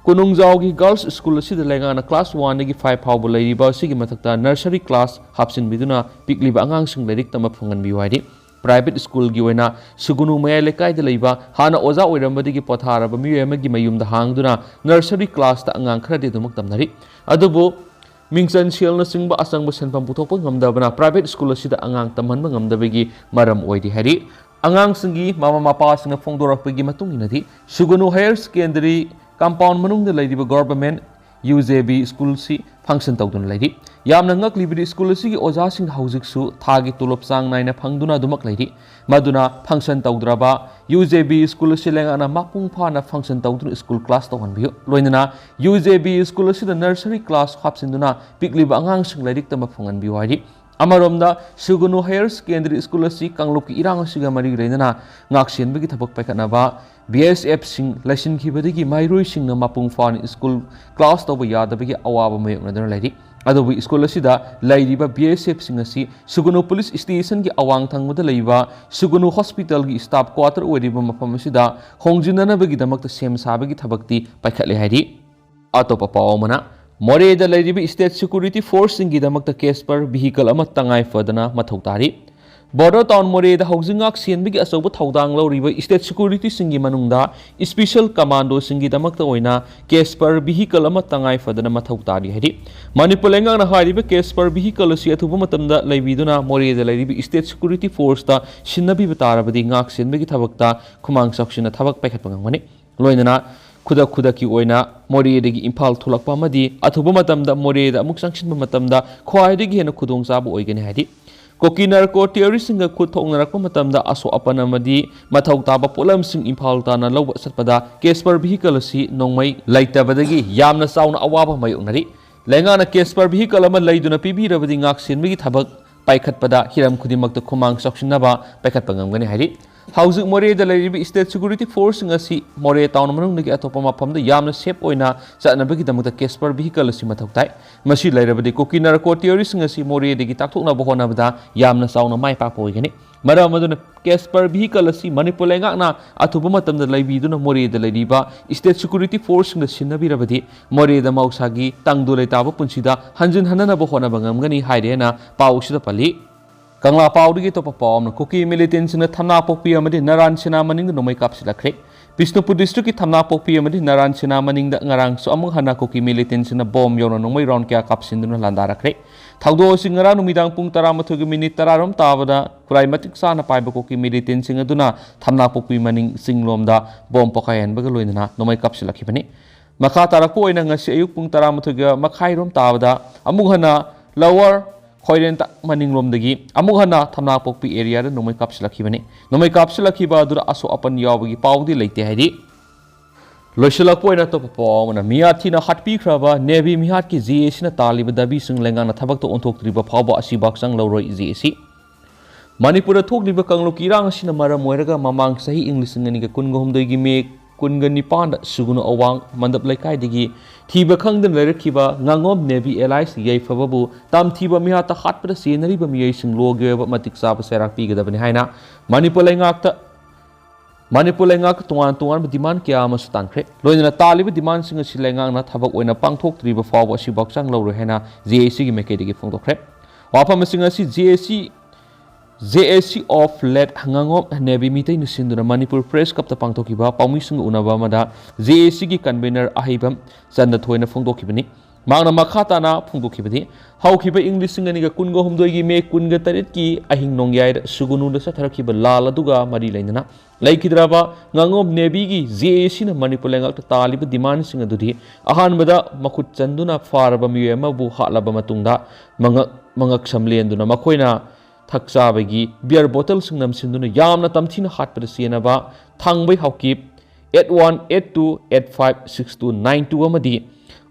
ꯀꯣꯅꯨꯡꯖꯥꯎꯒꯤ ꯒꯥꯔꯜꯁ ꯁ꯭ꯀꯨꯜ ꯑꯁꯤꯗ ꯂꯩꯉꯥꯛꯅ ꯀ꯭ꯂꯥꯁ ꯋꯥꯟꯗꯒꯤ ꯐꯥꯏꯚ ꯐꯥꯎꯕ ꯂꯩꯔꯤꯕ ꯑꯁꯤꯒꯤ ꯃꯊꯛꯇ ꯅꯔꯁꯔꯤ ꯀ꯭ꯂꯥꯁ ꯍꯥꯞꯆꯤꯟꯕꯤꯗꯨꯅ ꯄꯤꯛꯂꯤꯕ ꯑꯉꯥꯡꯁꯤꯡ ꯂꯥꯏꯔꯤꯛ ꯇꯝꯕ ꯐꯪꯍꯟꯕꯤꯌꯨ ꯍꯥꯏꯔꯤ꯫ ꯄ꯭ꯔꯥꯏꯚꯦꯠ ꯁ꯭ꯀꯨꯜꯒꯤ ꯑꯣꯏꯅ ꯁꯨꯒꯅꯨ ꯃꯌꯥꯏ ꯂꯩꯀꯥꯏꯗ ꯂꯩꯕ ꯍꯥꯟꯅ ꯑꯣꯖꯥ ꯑꯣꯏꯔꯝꯕꯗꯒꯤ ꯄꯣꯊꯥꯔꯕ ꯃꯤꯑꯣꯏ ꯑꯃꯒꯤ ꯃꯌꯨꯝꯗ ꯍꯥꯡꯗꯨꯅ ꯅꯔꯁꯔꯤ ꯀ꯭ꯂꯥꯁꯇ ꯑꯉꯥꯡ ꯈꯔꯗꯤ ꯑꯗꯨꯃꯛ ꯇꯝꯅꯔꯤ꯫ ꯑꯗꯨꯕꯨ ꯃꯤꯡꯆꯟ ꯁꯦꯜꯅꯆꯤꯡꯕ ꯑꯆꯪꯕ ꯁꯦꯟꯐꯝ ꯄꯨꯊꯣꯛꯄ ꯉꯝꯗꯕꯅ ꯄ꯭ꯔꯥꯏꯚꯦꯠ ꯁ꯭ꯀꯨꯜ ꯑꯁꯤꯗ ꯑꯉꯥꯡ ꯇꯝꯍꯟꯕ ꯉꯝꯗꯕꯒꯤ ꯃꯔꯝ ꯑꯣꯏꯔꯤ ꯍꯥꯏꯔꯤ꯫ ꯑꯉꯥꯡꯁꯤꯡꯒꯤ ꯃꯃꯥ ꯃꯄꯥꯁꯤꯡꯅ ꯐꯣꯡꯗꯣꯔꯛꯄꯒꯤ ꯃꯇꯨꯡ ꯏꯟꯅꯗꯤ, ꯁꯨꯒꯅꯨ ꯍꯥꯌꯔ ꯁꯦꯀꯦꯟꯗꯔꯤ ꯀꯝꯄꯥꯎꯟ ꯃꯅꯨꯡꯗ ꯂꯩꯔꯤꯕ ꯒꯣꯔꯕꯃꯦꯟ ꯌꯨ ꯖꯦ ꯕꯤ ꯁ꯭ꯀꯨꯜꯁꯤ ꯐꯪꯁꯟ ꯇꯧꯗꯨꯅ ꯂꯩꯔꯤ꯫ ꯌꯥꯝꯅ ꯉꯛꯂꯤꯕꯗꯤ, ꯁ꯭ꯀꯨꯜ ꯑꯁꯤꯒꯤ ꯑꯣꯖꯥꯁꯤꯡ ꯍꯧꯖꯤꯛꯁꯨ ꯊꯥꯒꯤ ꯇꯣꯂꯣꯞ ꯆꯥꯡ ꯅꯥꯏꯅ ꯐꯪꯗꯨꯅ ꯑꯗꯨꯃꯛ ꯂꯩꯔꯤ꯫ ꯃꯗꯨꯅ ꯐꯪꯁꯟ ꯇꯧꯗ꯭ꯔꯕ ꯌꯨ ꯖꯦ ꯕꯤ ꯁ꯭ꯀꯨꯜ ꯑꯁꯤ ꯂꯩꯉꯥꯛꯅ ꯃꯄꯨꯡ ꯐꯥꯅ ꯐꯪꯁꯟ ꯇꯧꯗꯨꯅ ꯁ꯭ꯀꯨꯜ ꯀ꯭ꯂꯥꯁ ꯇꯧꯍꯟꯕꯤꯌꯨ꯫ ꯂꯣꯏꯅꯅ ꯌꯨ ꯖꯦ ꯕꯤ ꯁ꯭ꯀꯨꯜ ꯑꯁꯤꯗ ꯅꯔꯁꯔꯤ ꯀ꯭ꯂꯥꯁ ꯍꯥꯞꯆꯤꯟꯗꯨꯅ ꯄꯤꯛꯂꯤꯕ ꯑꯉꯥꯡꯁꯤꯡ ꯂꯥꯏꯔꯤꯛ ꯇꯝꯕ ꯐꯪꯍꯟꯕꯤꯌꯨ ꯍꯥꯏꯔꯤ꯫ ꯑꯃꯔꯣꯝꯗ, ꯁꯨꯒꯅꯨ ꯍꯥꯌꯔ ꯁꯦꯀꯦꯟꯗꯔꯤ ꯁ꯭ꯀꯨꯜ ꯑꯁꯤ ꯀꯥꯡꯂꯨꯞꯀꯤ ꯏꯔꯥꯡ ꯑꯁꯤꯒ ꯃꯔꯤ ꯂꯩꯅꯅ ꯉꯥꯛꯁꯦꯟꯕꯒꯤ ꯊꯕꯛ ꯄꯥꯏꯈꯠꯅꯕ ꯕꯤ ꯑꯦꯁ ꯑꯦꯐꯁꯤꯡ ꯂꯩꯁꯤꯟꯈꯤꯕꯗꯒꯤ ꯃꯍꯩꯔꯣꯏꯁꯤꯡꯅ ꯃꯄꯨꯡ ꯐꯥꯅ ꯁ꯭ꯀꯨꯜ ꯀ꯭ꯂꯥꯁ ꯇꯧꯕ ꯌꯥꯗꯕꯒꯤ ꯑꯋꯥꯕ ꯃꯥꯌꯣꯛꯅꯗꯨꯅ ꯂꯩꯔꯤ꯫ ꯑꯗꯨꯕꯨ ꯁ꯭ꯀꯨꯜ ꯑꯁꯤꯗ ꯂꯩꯔꯤꯕ ꯕꯤ ꯑꯦꯁ ꯑꯦꯐꯁꯤꯡ ꯑꯁꯤ ꯁꯨꯒꯅꯨ ꯄꯨꯂꯤꯁ ꯁ꯭ꯇꯦꯁꯟꯒꯤ ꯑꯋꯥꯡ ꯊꯪꯕꯗ ꯂꯩꯕ ꯁꯨꯒꯅꯨ ꯍꯣꯁꯄꯤꯇꯥꯜꯒꯤ ꯁ꯭ꯇꯥꯐ ꯀ꯭ꯋꯥꯇꯔ ꯑꯣꯏꯔꯤꯕ ꯃꯐꯝ ꯑꯁꯤꯗ ꯍꯣꯡꯖꯤꯟꯅꯅꯕꯒꯤꯗꯃꯛꯇ ꯁꯦꯝ ꯁꯥꯕꯒꯤ ꯊꯕꯛꯇꯤ ꯄꯥꯏꯈꯠꯂꯦ ꯍꯥꯏꯔꯤ꯫ ꯑꯇꯣꯞꯄ ꯄꯥꯎ ꯑꯃꯅ, ꯃꯣꯔꯦꯗ ꯂꯩꯔꯤꯕ ꯁ꯭ꯇꯦꯠ ꯁꯦꯀ꯭ꯌꯨꯔꯤꯇꯤ ꯐꯣꯔꯁꯁꯤꯡꯒꯤꯗꯃꯛꯇ ꯀꯦꯁꯄꯔ ꯚꯤꯍꯤꯀꯜ ꯑꯃ ꯇꯉꯥꯏ ꯐꯗꯅ ꯃꯊꯧ ꯇꯥꯔꯤ꯫ ꯕꯣꯔꯗꯔ ꯇꯥꯎꯟ ꯃꯣꯔꯦꯗ ꯍꯧꯖꯤꯛ ꯉꯥꯛ ꯁꯦꯟꯕꯒꯤ ꯑꯆꯧꯕ ꯊꯧꯗꯥꯡ ꯂꯧꯔꯤꯕ ꯁ꯭ꯇꯦꯠ ꯁꯦꯀ꯭ꯌꯨꯔꯤꯇꯤꯁꯤꯡꯒꯤ ꯃꯅꯨꯡꯗ ꯁ꯭ꯄꯦꯁꯦꯜ ꯀꯃꯥꯟꯗꯣꯁꯤꯡꯒꯤꯗꯃꯛꯇ ꯑꯣꯏꯅ ꯀꯦꯁꯄꯔ ꯚꯤꯍꯤꯀꯜ ꯑꯃ ꯇꯉꯥꯏ ꯐꯗꯅ ꯃꯊꯧ ꯇꯥꯔꯤ ꯍꯥꯏꯔꯤ꯫ ꯃꯅꯤꯄꯨꯔ ꯂꯩꯉꯥꯛꯅ ꯍꯥꯏꯔꯤꯕ ꯀꯦꯁꯄꯔ ꯚꯤꯍꯤꯀꯜ ꯑꯁꯤ ꯑꯊꯨꯕ ꯃꯇꯝꯗ ꯂꯩꯕꯤꯗꯨꯅ ꯃꯣꯔꯦꯗ ꯂꯩꯔꯤꯕ ꯁ꯭ꯇꯦꯠ ꯁꯦꯀ꯭ꯌꯨꯔꯤꯇꯤ ꯐꯣꯔꯁꯇ ꯁꯤꯟꯅꯕꯤꯕ ꯇꯥꯔꯕꯗꯤ ꯉꯥꯛ ꯁꯦꯟꯕꯒꯤ ꯊꯕꯛꯇ ꯈꯨꯃꯥꯡ ꯆꯥꯎꯁꯤꯟꯅ ꯊꯕꯛ ꯄꯥꯏꯈꯠꯄ ꯉꯝꯒꯅꯤ꯫ ꯂꯣꯏꯅꯅ ꯈꯨꯗꯛ ꯈꯨꯗꯛꯀꯤ ꯑꯣꯏꯅ ꯃꯣꯔꯦꯗꯒꯤ ꯏꯝꯐꯥꯜ ꯊꯣꯛꯂꯛꯄ ꯑꯃꯗꯤ ꯑꯊꯨꯕ ꯃꯇꯝꯗ ꯃꯣꯔꯦꯗ ꯑꯃꯨꯛ ꯆꯪꯁꯤꯟꯕ ꯃꯇꯝꯗ ꯈ꯭ꯋꯥꯏꯗꯒꯤ ꯍꯦꯟꯅ ꯈꯨꯗꯣꯡꯆꯥꯕ ꯑꯣꯏꯒꯅꯤ ꯍꯥꯏꯔꯤ꯫ ꯀꯨꯀꯤ ꯅꯥꯔꯀꯣ ꯇꯦꯔꯣꯔꯤꯁꯁꯤꯡꯒ ꯈꯨꯠ ꯊꯣꯛꯅꯔꯛꯄ ꯃꯇꯝꯗ ꯑꯁꯣꯛ ꯑꯄꯟ ꯑꯃꯗꯤ ꯃꯊꯧ ꯇꯥꯕ ꯄꯣꯠꯂꯝꯁꯤꯡ ꯏꯝꯐꯥꯜ ꯇꯥꯟꯅ ꯂꯧꯕ ꯆꯠꯄꯗ ꯀꯦꯁꯄꯔ ꯚꯤꯍꯤꯀꯜ ꯑꯁꯤ ꯅꯣꯡꯃꯩ ꯂꯩꯇꯕꯗꯒꯤ ꯌꯥꯝꯅ ꯆꯥꯎꯅ ꯑꯋꯥꯕ ꯃꯥꯌꯣꯛꯅꯔꯤ꯫ ꯂꯩꯉꯥꯛꯅ ꯀꯦꯁꯄꯔ ꯚꯤꯍꯤꯀꯜ ꯑꯃ ꯂꯩꯗꯨꯅ ꯄꯤꯕꯤꯔꯕꯗꯤ ꯉꯥꯛ ꯁꯦꯟꯕꯒꯤ ꯊꯕꯛ ꯄꯥꯏꯈꯠꯄꯗ ꯍꯤꯔꯝ ꯈꯨꯗꯤꯡꯃꯛꯇ ꯈꯨꯃꯥꯡ ꯆꯥꯎꯁꯤꯟꯅꯕ ꯄꯥꯏꯈꯠꯄ ꯉꯝꯒꯅꯤ ꯍꯥꯏꯔꯤ꯫ ꯍꯧꯖꯤꯛ ꯃꯣꯔꯦꯗ ꯂꯩꯔꯤꯕ ꯁ꯭ꯇꯦꯠ ꯁꯦꯀ꯭ꯌꯨꯔꯤꯇꯤ ꯐꯣꯔꯁꯁꯤꯡ ꯑꯁꯤ ꯃꯣꯔꯦ ꯇꯥꯎꯟ ꯃꯅꯨꯡꯗꯒꯤ ꯑꯇꯣꯞꯄ ꯃꯐꯝꯗ ꯌꯥꯝꯅ ꯁꯦꯐ ꯑꯣꯏꯅ ꯆꯠꯅꯕꯒꯤꯗꯃꯛꯇ ꯀꯦꯁꯄꯔ ꯚꯤꯍꯤꯀꯜ ꯑꯁꯤ ꯃꯊꯧ ꯇꯥꯏ꯫ ꯃꯁꯤ ꯂꯩꯔꯕꯗꯤ ꯀꯨꯀꯤ ꯅꯥꯔꯀꯣ ꯇꯦꯔꯣꯔꯤꯁꯁꯤꯡ ꯑꯁꯤ ꯃꯣꯔꯦꯗꯒꯤ ꯇꯥꯛꯊꯣꯛꯅꯕ ꯍꯣꯠꯅꯕꯗ ꯌꯥꯝꯅ ꯆꯥꯎꯅ ꯃꯥꯏ ꯄꯥꯛꯄ ꯑꯣꯏꯒꯅꯤ꯫ ꯃꯔꯝ ꯑꯗꯨꯅ ꯀꯦꯁꯄꯔ ꯚꯤꯍꯤꯀꯜ ꯑꯁꯤ ꯃꯅꯤꯄꯨꯔ ꯂꯩꯉꯥꯛꯅ ꯑꯊꯨꯕ ꯃꯇꯝꯗ ꯂꯩꯕꯤꯗꯨꯅ ꯃꯣꯔꯦꯗ ꯂꯩꯔꯤꯕ ꯁ꯭ꯇꯦꯠ ꯁꯦꯀ꯭ꯌꯨꯔꯤꯇꯤ ꯐꯣꯔꯁꯁꯤꯡꯗ ꯁꯤꯟꯅꯕꯤꯔꯕꯗꯤ ꯃꯣꯔꯦꯗ ꯃꯍꯧꯁꯥꯒꯤ ꯇꯪꯗꯨ ꯂꯩꯇꯥꯕ ꯄꯨꯟꯁꯤꯗ ꯍꯟꯖꯤꯟ ꯍꯟꯅꯅꯕ ꯍꯣꯠꯅꯕ ꯉꯝꯒꯅꯤ ꯍꯥꯏꯔꯦꯅ ꯄꯥꯎ ꯑꯁꯤꯗ ꯄꯜꯂꯤ꯫ ꯀꯪꯂꯥ ꯄꯥꯎꯗꯒꯤ ꯑꯇꯣꯞꯄ ꯄꯥꯎ ꯑꯃꯅ, ꯀꯨꯀꯤ ꯃꯤꯂꯤꯇꯦꯟꯁꯤꯡꯅ ꯊꯝꯅꯥ ꯄꯣꯛꯄꯤ ꯑꯃꯗꯤ ꯅꯔꯥꯟ ꯁꯦꯅꯥ ꯃꯅꯤꯡꯗ ꯅꯣꯡꯃꯩ ꯀꯥꯞꯁꯤꯜꯂꯛꯈ꯭ꯔꯦ꯫ ꯕꯤꯁꯅꯨꯄꯨꯔ ꯗꯤꯁꯇ꯭ꯔꯤꯛꯀꯤ ꯊꯝꯅꯥꯄꯣꯛꯄꯤ ꯑꯃꯗꯤ ꯅꯔꯥꯟ ꯁꯤꯅꯥ ꯃꯅꯤꯡꯗ ꯉꯔꯥꯡꯁꯨ ꯑꯃꯨꯛ ꯍꯟꯅ ꯀꯨꯀꯤ ꯃꯤꯂꯤꯇꯦꯟꯁꯤꯡꯅ ꯕꯣꯝ ꯌꯧꯅ ꯅꯣꯡꯃꯩ ꯔꯥꯎꯟ ꯀꯌꯥ ꯀꯥꯞꯁꯤꯟꯗꯨꯅ ꯂꯥꯟꯗꯥꯔꯛꯈ꯭ꯔꯦ꯫ ꯊꯧꯗꯣꯛ ꯑꯁꯤ ꯉꯔꯥꯡ ꯅꯨꯃꯤꯗꯥꯡ ꯄꯨꯡ ꯇꯔꯥꯃꯥꯊꯣꯏꯒꯤ ꯃꯤꯅꯤꯠ ꯇꯔꯥꯔꯣꯝ ꯇꯥꯕꯗ ꯈꯨꯠꯂꯥꯏ ꯃꯇꯤꯛ ꯆꯥꯅ ꯄꯥꯏꯕ ꯀꯨꯀꯤ ꯃꯤꯂꯤꯇꯦꯟꯁꯤꯡ ꯑꯗꯨꯅ ꯊꯝꯅꯥꯄꯣꯛꯄꯤ ꯃꯅꯤꯡ ꯆꯤꯡꯂꯣꯝꯗ ꯕꯣꯝ ꯄꯣꯈꯥꯏꯍꯟꯕꯒ ꯂꯣꯏꯅꯅ ꯅꯣꯡꯃꯩ ꯀꯥꯞꯁꯤꯜꯂꯛꯈꯤꯕꯅꯤ꯫ ꯃꯈꯥ ꯇꯥꯔꯛꯄ ꯑꯣꯏꯅ ꯉꯁꯤ ꯑꯌꯨꯛ ꯄꯨꯡ ꯇꯔꯥꯃꯥꯊꯣꯏꯒ ꯃꯈꯥꯏꯔꯣꯝ ꯇꯥꯕꯗ ꯑꯃꯨꯛ ꯍꯟꯅ ꯂꯋꯔ ꯈꯣꯏꯔꯦꯟꯇ ꯃꯅꯤꯡꯂꯣꯝꯗꯒꯤ ꯑꯃꯨꯛ ꯍꯟꯅ ꯊꯝꯅꯥꯄꯣꯛꯄꯤ ꯑꯦꯔꯤꯌꯥꯗ ꯅꯣꯡꯃꯩ ꯀꯥꯞꯁꯤꯜꯂꯛꯈꯤꯕꯅꯤ꯫ ꯅꯣꯡꯃꯩ ꯀꯥꯞꯁꯤꯜꯂꯛꯈꯤꯕ ꯑꯗꯨꯗ ꯑꯁꯣꯛ ꯑꯄꯟ ꯌꯥꯎꯕꯒꯤ ꯄꯥꯎꯗꯤ ꯂꯩꯇꯦ ꯍꯥꯏꯗꯤ꯫ ꯂꯣꯏꯁꯤꯜꯂꯛꯄ ꯑꯣꯏꯅ ꯑꯇꯣꯞꯄ ꯄꯥꯎ ꯑꯃꯅ, ꯃꯤꯌꯥꯊꯤꯅ ꯍꯥꯠꯄꯤꯈ꯭ꯔꯕ ꯅꯦꯚꯤ ꯃꯤꯍꯥꯠꯀꯤ ꯖꯦ ꯑꯦ ꯁꯤꯅ ꯇꯥꯜꯂꯤꯕ ꯗꯥꯕꯤꯁꯤꯡ ꯂꯩꯉꯥꯛꯅ ꯊꯕꯛꯇ ꯑꯣꯟꯊꯣꯛꯇ꯭ꯔꯤꯕ ꯐꯥꯎꯕ ꯑꯁꯤꯕ ꯍꯛꯆꯥꯡ ꯂꯧꯔꯣꯏ ꯖꯦ ꯑꯦ ꯁꯤ꯫ ꯃꯅꯤꯄꯨꯔꯗ ꯊꯣꯛꯂꯤꯕ ꯀꯥꯡꯂꯨꯞꯀꯤ ꯏꯔꯥꯡ ꯑꯁꯤꯅ ꯃꯔꯝ ꯑꯣꯏꯔꯒ ꯃꯃꯥꯡ ꯆꯍꯤ ꯏꯪ ꯂꯤꯁꯤꯡ ꯑꯅꯤꯒ ꯀꯨꯟꯒ ꯍꯨꯝꯗꯣꯏꯒꯤ ꯃꯦ ꯀꯨꯟꯒ ꯅꯤꯄꯥꯟꯗ ꯁꯨꯒꯨꯅꯨ ꯑꯋꯥꯡ ꯃꯟꯗꯞ ꯂꯩꯀꯥꯏꯗꯒꯤ ꯊꯤꯕ ꯈꯪꯗꯅ ꯂꯩꯔꯛꯈꯤꯕ ꯉꯥꯉꯣꯝ ꯅꯦꯚꯤ ꯑꯦꯂꯥꯏꯁ ꯌꯥꯏꯐꯕꯕꯨ ꯇꯝꯊꯤꯕ ꯃꯤꯍꯥꯠꯇ ꯍꯥꯠꯄꯗ ꯆꯦꯟꯅꯔꯤꯕ ꯃꯤꯑꯣꯏꯁꯤꯡ ꯂꯣꯒꯤ ꯑꯣꯏꯕ ꯃꯇꯤꯛ ꯆꯥꯕ ꯆꯩꯔꯥꯛ ꯄꯤꯒꯗꯕꯅꯤ ꯍꯥꯏꯅ ꯃꯅꯤꯄꯨꯔ ꯂꯩꯉꯥꯛꯇ ꯃꯅꯤꯄꯨꯔ ꯂꯩꯉꯥꯛꯀ ꯇꯣꯉꯥꯟ ꯇꯣꯉꯥꯟꯕ ꯗꯤꯃꯥꯟ ꯀꯌꯥ ꯑꯃꯁꯨ ꯇꯥꯟꯈ꯭ꯔꯦ꯫ ꯂꯣꯏꯅꯅ ꯇꯥꯜꯂꯤꯕ ꯗꯤꯃꯥꯟꯁꯤꯡ ꯑꯁꯤ ꯂꯩꯉꯥꯛꯅ ꯊꯕꯛ ꯑꯣꯏꯅ ꯄꯥꯡꯊꯣꯛꯇ꯭ꯔꯤꯕ ꯐꯥꯎꯕ ꯑꯁꯤꯕꯨ ꯍꯛꯆꯥꯡ ꯂꯧꯔꯣꯏ ꯍꯥꯏꯅ ꯖꯦ ꯑꯦ ꯁꯤꯒꯤ ꯃꯥꯏꯀꯩꯗꯒꯤ ꯐꯣꯡꯗꯣꯛꯈ꯭ꯔꯦ꯫ ꯋꯥꯐꯝꯁꯤꯡ ꯑꯁꯤ ꯖꯦ ꯑꯦ ꯁꯤ, ꯖꯦ ꯑꯦ ꯁꯤ ꯑꯣꯐ ꯂꯦꯠ ꯉꯥꯉꯣꯝ ꯅꯦꯕꯤ ꯃꯤꯇꯩꯅ ꯁꯤꯟꯗꯨꯅ ꯃꯅꯤꯄꯨꯔ ꯄ꯭ꯔꯦꯁ ꯀ꯭ꯂꯕꯇ ꯄꯥꯡꯊꯣꯛꯈꯤꯕ ꯄꯥꯎꯃꯤꯁꯤꯡꯒ ꯎꯅꯕ ꯑꯃꯗ ꯖꯦ ꯑꯦ ꯁꯤꯒꯤ ꯀꯟꯚꯦꯅꯔ ꯑꯍꯩꯕꯝ ꯆꯟꯗ ꯊꯣꯏꯅ ꯐꯣꯡꯗꯣꯛꯈꯤꯕꯅꯤ꯫ ꯃꯍꯥꯛꯅ ꯃꯈꯥ ꯇꯥꯅ ꯐꯣꯡꯗꯣꯛꯈꯤꯕꯗꯤ, ꯍꯧꯈꯤꯕ ꯏꯪ ꯂꯤꯁꯤꯡ ꯑꯅꯤꯒ ꯀꯨꯟꯒ ꯍꯨꯝꯗꯣꯏꯒꯤ ꯃꯦ ꯀꯨꯟꯒ ꯇꯔꯦꯠꯀꯤ ꯑꯍꯤꯡ ꯅꯣꯡꯌꯥꯏꯗ ꯁꯨꯒꯨꯅꯨꯗ ꯆꯠꯊꯔꯛꯈꯤꯕ ꯂꯥꯜ ꯑꯗꯨꯒ ꯃꯔꯤ ꯂꯩꯅꯅ ꯂꯩꯈꯤꯗ꯭ꯔꯕ ꯉꯥꯉꯣꯝ ꯅꯦꯕꯤꯒꯤ ꯖꯦ ꯑꯦ ꯁꯤꯅ ꯃꯅꯤꯄꯨꯔ ꯂꯩꯉꯥꯛꯇ ꯇꯥꯜꯂꯤꯕ ꯗꯤꯃꯥꯟꯁꯤꯡ ꯑꯗꯨꯗꯤ, ꯑꯍꯥꯟꯕꯗ ꯃꯈꯨꯠ ꯆꯟꯗꯨꯅ ꯐꯥꯔꯕ ꯃꯤꯑꯣꯏ ꯑꯃꯕꯨ ꯍꯥꯠꯂꯕ ꯃꯇꯨꯡꯗ ꯃꯉꯛ, ꯃꯉꯛꯁꯝ ꯂꯦꯟꯗꯨꯅ ꯃꯈꯣꯏꯅ ꯊꯛ ꯆꯥꯕꯒꯤ ꯕꯤꯌꯔ ꯕꯣꯇꯜꯁꯤꯡ ꯅꯝꯁꯤꯟꯗꯨꯅ ꯌꯥꯝꯅ ꯇꯝꯊꯤꯅ ꯍꯥꯠꯄꯗ ꯆꯦꯟꯅꯕ ꯊꯥꯡꯕꯩ Haokip eight one eight two eight five six two nine two ꯑꯃꯗꯤ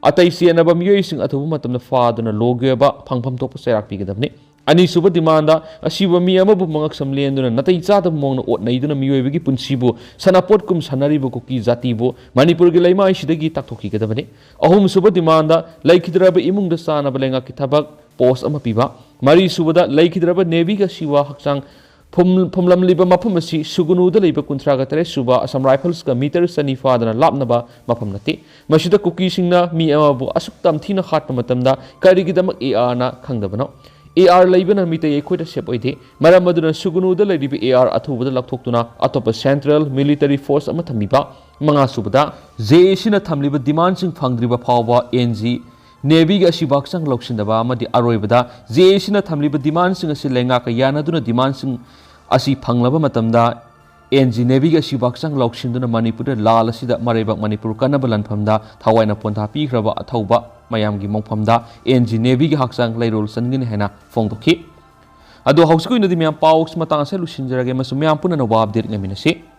ꯑꯇꯩ ꯆꯦꯟꯅꯕ ꯃꯤꯑꯣꯏꯁꯤꯡ ꯑꯊꯨꯕ ꯃꯇꯝꯗ ꯐꯥꯗꯨꯅ ꯂꯣꯒꯤ ꯑꯣꯏꯕ ꯐꯪꯐꯝ ꯊꯣꯛꯄ ꯆꯩꯔꯥꯛ ꯄꯤꯒꯗꯕꯅꯤ꯫ ꯑꯅꯤꯁꯨꯕ ꯗꯤꯃꯥꯟꯗ, ꯑꯁꯤꯕ ꯃꯤ ꯑꯃꯕꯨ ꯃꯉꯛꯁꯝ ꯂꯦꯟꯗꯨꯅ ꯅꯥꯇꯩ ꯆꯥꯗꯕ ꯃꯑꯣꯡꯗ ꯑꯣꯠ ꯅꯩꯗꯨꯅ ꯃꯤꯑꯣꯏꯕꯒꯤ ꯄꯨꯟꯁꯤꯕꯨ ꯁꯅꯥꯄꯣꯠꯀꯨꯝ ꯁꯥꯟꯅꯔꯤꯕ ꯀꯨꯀꯤ ꯖꯥꯇꯤꯕꯨ ꯃꯅꯤꯄꯨꯔꯒꯤ ꯂꯩꯃꯥꯏꯁꯤꯗꯒꯤ ꯇꯥꯛꯊꯣꯛꯈꯤꯒꯗꯕꯅꯤ꯫ ꯑꯍꯨꯝꯁꯨꯕ ꯗꯤꯃꯥꯟꯗ, ꯂꯩꯈꯤꯗ꯭ꯔꯕ ꯏꯃꯨꯡꯗ ꯆꯥꯅꯕ ꯂꯩꯉꯥꯛꯀꯤ ꯊꯕꯛ ꯄꯣꯁ ꯑꯃ ꯄꯤꯕ꯫ ꯃꯔꯤꯁꯨꯕꯗ, ꯂꯩꯈꯤꯗ꯭ꯔꯕ ꯅꯦꯚꯤꯒ ꯁꯤꯋꯥ ꯍꯛꯆꯥꯡ ꯐꯨꯝ-, ꯐꯨꯝꯂꯝꯂꯤꯕ ꯃꯐꯝ ꯑꯁꯤ ꯁꯨꯒꯅꯨꯗ ꯂꯩꯕ ꯀꯨꯟꯊ꯭ꯔꯥꯒ ꯇꯔꯦꯠ ꯁꯨꯕ ꯑꯁꯥꯝ ꯔꯥꯏꯐꯜꯁꯀ ꯃꯤꯇꯔ ꯆꯅꯤ ꯐꯥꯗꯅ ꯂꯥꯞꯅꯕ ꯃꯐꯝ ꯅꯠꯇꯦ꯫ ꯃꯁꯤꯗ ꯀꯨꯀꯤꯁꯤꯡꯅ ꯃꯤ ꯑꯃꯕꯨ ꯑꯁꯨꯛ ꯇꯝꯊꯤꯅ ꯍꯥꯠꯄ ꯃꯇꯝꯗ ꯀꯔꯤꯒꯤꯗꯃꯛ ꯑꯦ ꯑꯥꯔꯅ ꯈꯪꯗꯕꯅꯣ? ꯑꯦ ꯑꯥꯔ ꯂꯩꯕꯅ ꯃꯤꯇꯩ ꯑꯩꯈꯣꯏꯗ ꯁꯦꯞ ꯑꯣꯏꯗꯦ꯫ ꯃꯔꯝ ꯑꯗꯨꯅ ꯁꯨꯒꯅꯨꯗ ꯂꯩꯔꯤꯕ ꯑꯦ ꯑꯥꯔ ꯑꯊꯨꯕꯗ ꯂꯧꯊꯣꯛꯇꯨꯅ ꯑꯇꯣꯞꯄ ꯁꯦꯟꯇ꯭ꯔꯦꯜ ꯃꯤꯂꯤꯇꯔꯤ ꯐꯣꯔꯁ ꯑꯃ ꯊꯝꯕꯤꯕ꯫ ꯃꯉꯥꯁꯨꯕꯗ, ꯖꯦ ꯑꯦ ꯁꯤꯅ ꯊꯝꯂꯤꯕ ꯗꯤꯃꯥꯟꯁꯤꯡ ꯐꯪꯗ꯭ꯔꯤꯕ ꯐꯥꯎꯕ ꯑꯦꯟ ꯖꯤ ꯅꯦꯚꯤꯒꯤ ꯑꯁꯤꯕ ꯍꯛꯆꯥꯡ ꯂꯧꯁꯤꯟꯗꯕ ꯑꯃꯗꯤ ꯑꯔꯣꯏꯕꯗ ꯖꯦ ꯑꯦ ꯁꯤꯅ ꯊꯝꯂꯤꯕ ꯗꯤꯃꯥꯟꯁꯤꯡ ꯑꯁꯤ ꯂꯩꯉꯥꯛꯀ ꯌꯥꯅꯗꯨꯅ ꯗꯤꯃꯥꯟꯁꯤꯡ ꯑꯁꯤ ꯐꯪꯂꯕ ꯃꯇꯝꯗ ꯑꯦꯟ ꯖꯤ ꯅꯦꯚꯤꯒꯤ ꯑꯁꯤꯕ ꯍꯛꯆꯥꯡ ꯂꯧꯁꯤꯟꯗꯨꯅ ꯃꯅꯤꯄꯨꯔꯗ ꯂꯥꯜ ꯑꯁꯤꯗ ꯃꯔꯩꯕꯥꯛ ꯃꯅꯤꯄꯨꯔ ꯀꯟꯅꯕ ꯂꯥꯟꯐꯝꯗ ꯊꯋꯥꯏꯅ ꯄꯣꯟꯊꯥ ꯄꯤꯈ꯭ꯔꯕ ꯑꯊꯧꯕ ꯃꯌꯥꯝꯒꯤ ꯃꯣꯡꯐꯝꯗ ꯑꯦꯟ ꯖꯤ ꯅꯦꯚꯤꯒꯤ ꯍꯛꯆꯥꯡ ꯂꯩꯔꯣꯜ ꯆꯟꯒꯅꯤ ꯍꯥꯏꯅ ꯐꯣꯡꯗꯣꯛꯈꯤ꯫ ꯑꯗꯣ ꯍꯧꯖꯤꯛꯀꯤ ꯑꯣꯏꯅꯗꯤ ꯃꯌꯥꯝ ꯄꯥꯎ ꯃꯇꯥꯡ ꯑꯁꯤꯗ ꯂꯣꯏꯁꯤꯟꯖꯔꯒꯦ ꯑꯃꯁꯨꯡ ꯃꯌꯥꯝ ꯄꯨꯟꯅ ꯑꯅꯧꯕ ꯑꯞꯗꯦꯠ ꯉꯥꯏꯃꯤꯟꯅꯁꯤ꯫